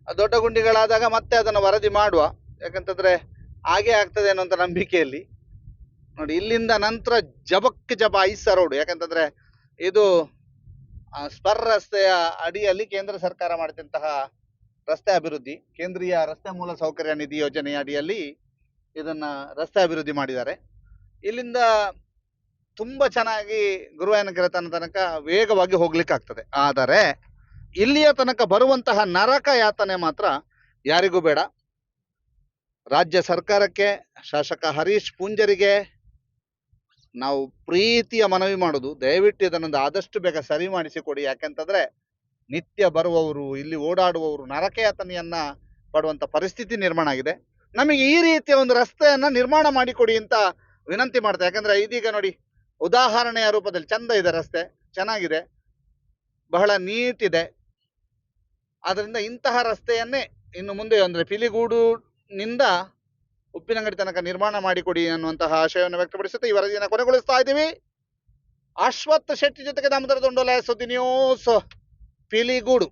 ಆ ದೊಡ್ಡ ಗುಂಡಿಗಳಾದಾಗ ಮತ್ತೆ ಅದನ್ನು ವರದಿ ಮಾಡುವ, ಯಾಕಂತಂದ್ರೆ ಹಾಗೆ ಆಗ್ತದೆ ಅನ್ನುವಂಥ ನಂಬಿಕೆಯಲ್ಲಿ ನೋಡಿ. ಇಲ್ಲಿಂದ ನಂತರ ಜಬಕ್ ಜಬ ಐಸ ರೋಡ್, ಯಾಕಂತಂದ್ರೆ ಇದು ಸ್ಪರ್ ರಸ್ತೆಯ ಅಡಿಯಲ್ಲಿ ಕೇಂದ್ರ ಸರ್ಕಾರ ಮಾಡಿದಂತಹ ರಸ್ತೆ ಅಭಿವೃದ್ಧಿ, ಕೇಂದ್ರೀಯ ರಸ್ತೆ ಮೂಲ ಸೌಕರ್ಯ ನಿಧಿ ಯೋಜನೆಯ ಅಡಿಯಲ್ಲಿ ಇದನ್ನ ರಸ್ತೆ ಅಭಿವೃದ್ಧಿ ಮಾಡಿದ್ದಾರೆ. ಇಲ್ಲಿಂದ ತುಂಬಾ ಚೆನ್ನಾಗಿ ಗುರುವಾಯನಕೆರೆ ತನಕ ವೇಗವಾಗಿ ಹೋಗ್ಲಿಕ್ಕಾಗ್ತದೆ. ಆದರೆ ಇಲ್ಲಿಯ ತನಕ ಬರುವಂತಹ ನರಕ ಯಾತನೆ ಮಾತ್ರ ಯಾರಿಗೂ ಬೇಡ. ರಾಜ್ಯ ಸರ್ಕಾರಕ್ಕೆ, ಶಾಸಕ ಹರೀಶ್ ಪೂಂಜರಿಗೆ ನಾವು ಪ್ರೀತಿಯ ಮನವಿ ಮಾಡೋದು, ದಯವಿಟ್ಟು ಇದನ್ನೊಂದು ಆದಷ್ಟು ಬೇಗ ಸರಿ ಮಾಡಿಸಿಕೊಡಿ. ಯಾಕೆಂತಂದ್ರೆ ನಿತ್ಯ ಬರುವವರು, ಇಲ್ಲಿ ಓಡಾಡುವವರು ನರಕಯಾತನೆಯನ್ನ ಪಡುವಂತ ಪರಿಸ್ಥಿತಿ ನಿರ್ಮಾಣ ಆಗಿದೆ. ನಮಗೆ ಈ ರೀತಿಯ ಒಂದು ರಸ್ತೆಯನ್ನ ನಿರ್ಮಾಣ ಮಾಡಿಕೊಡಿ ಅಂತ ವಿನಂತಿ ಮಾಡ್ತಾರೆ. ಯಾಕಂದ್ರೆ ಇದೀಗ ನೋಡಿ ಉದಾಹರಣೆಯ ರೂಪದಲ್ಲಿ ಚಂದ ಇದೆ ರಸ್ತೆ, ಚೆನ್ನಾಗಿದೆ, ಬಹಳ ನೀಟ್ ಇದೆ. ಆದ್ರಿಂದ ಇಂತಹ ರಸ್ತೆಯನ್ನೇ ಇನ್ನು ಮುಂದೆ ಅಂದ್ರೆ ಪಿಲಿಗೂಡುನಿಂದ ಉಪ್ಪಿನಂಗಡಿ ತನಕ ನಿರ್ಮಾಣ ಮಾಡಿಕೊಡಿ ಅನ್ನುವಂತಹ ಆಶಯವನ್ನು ವ್ಯಕ್ತಪಡಿಸುತ್ತೆ ಈ ವರದಿಯನ್ನು ಕೊನೆಗೊಳಿಸ್ತಾ ಇದ್ದೀವಿ. ಅಶ್ವತ್ಥ ಶೆಟ್ಟಿ ಜೊತೆಗೆ ದಾಮೋದರ ದೊಂಡೋಲ, ಸುದ್ದಿ ನ್ಯೂಸ್, ಪಿಲಿಗೂಡು.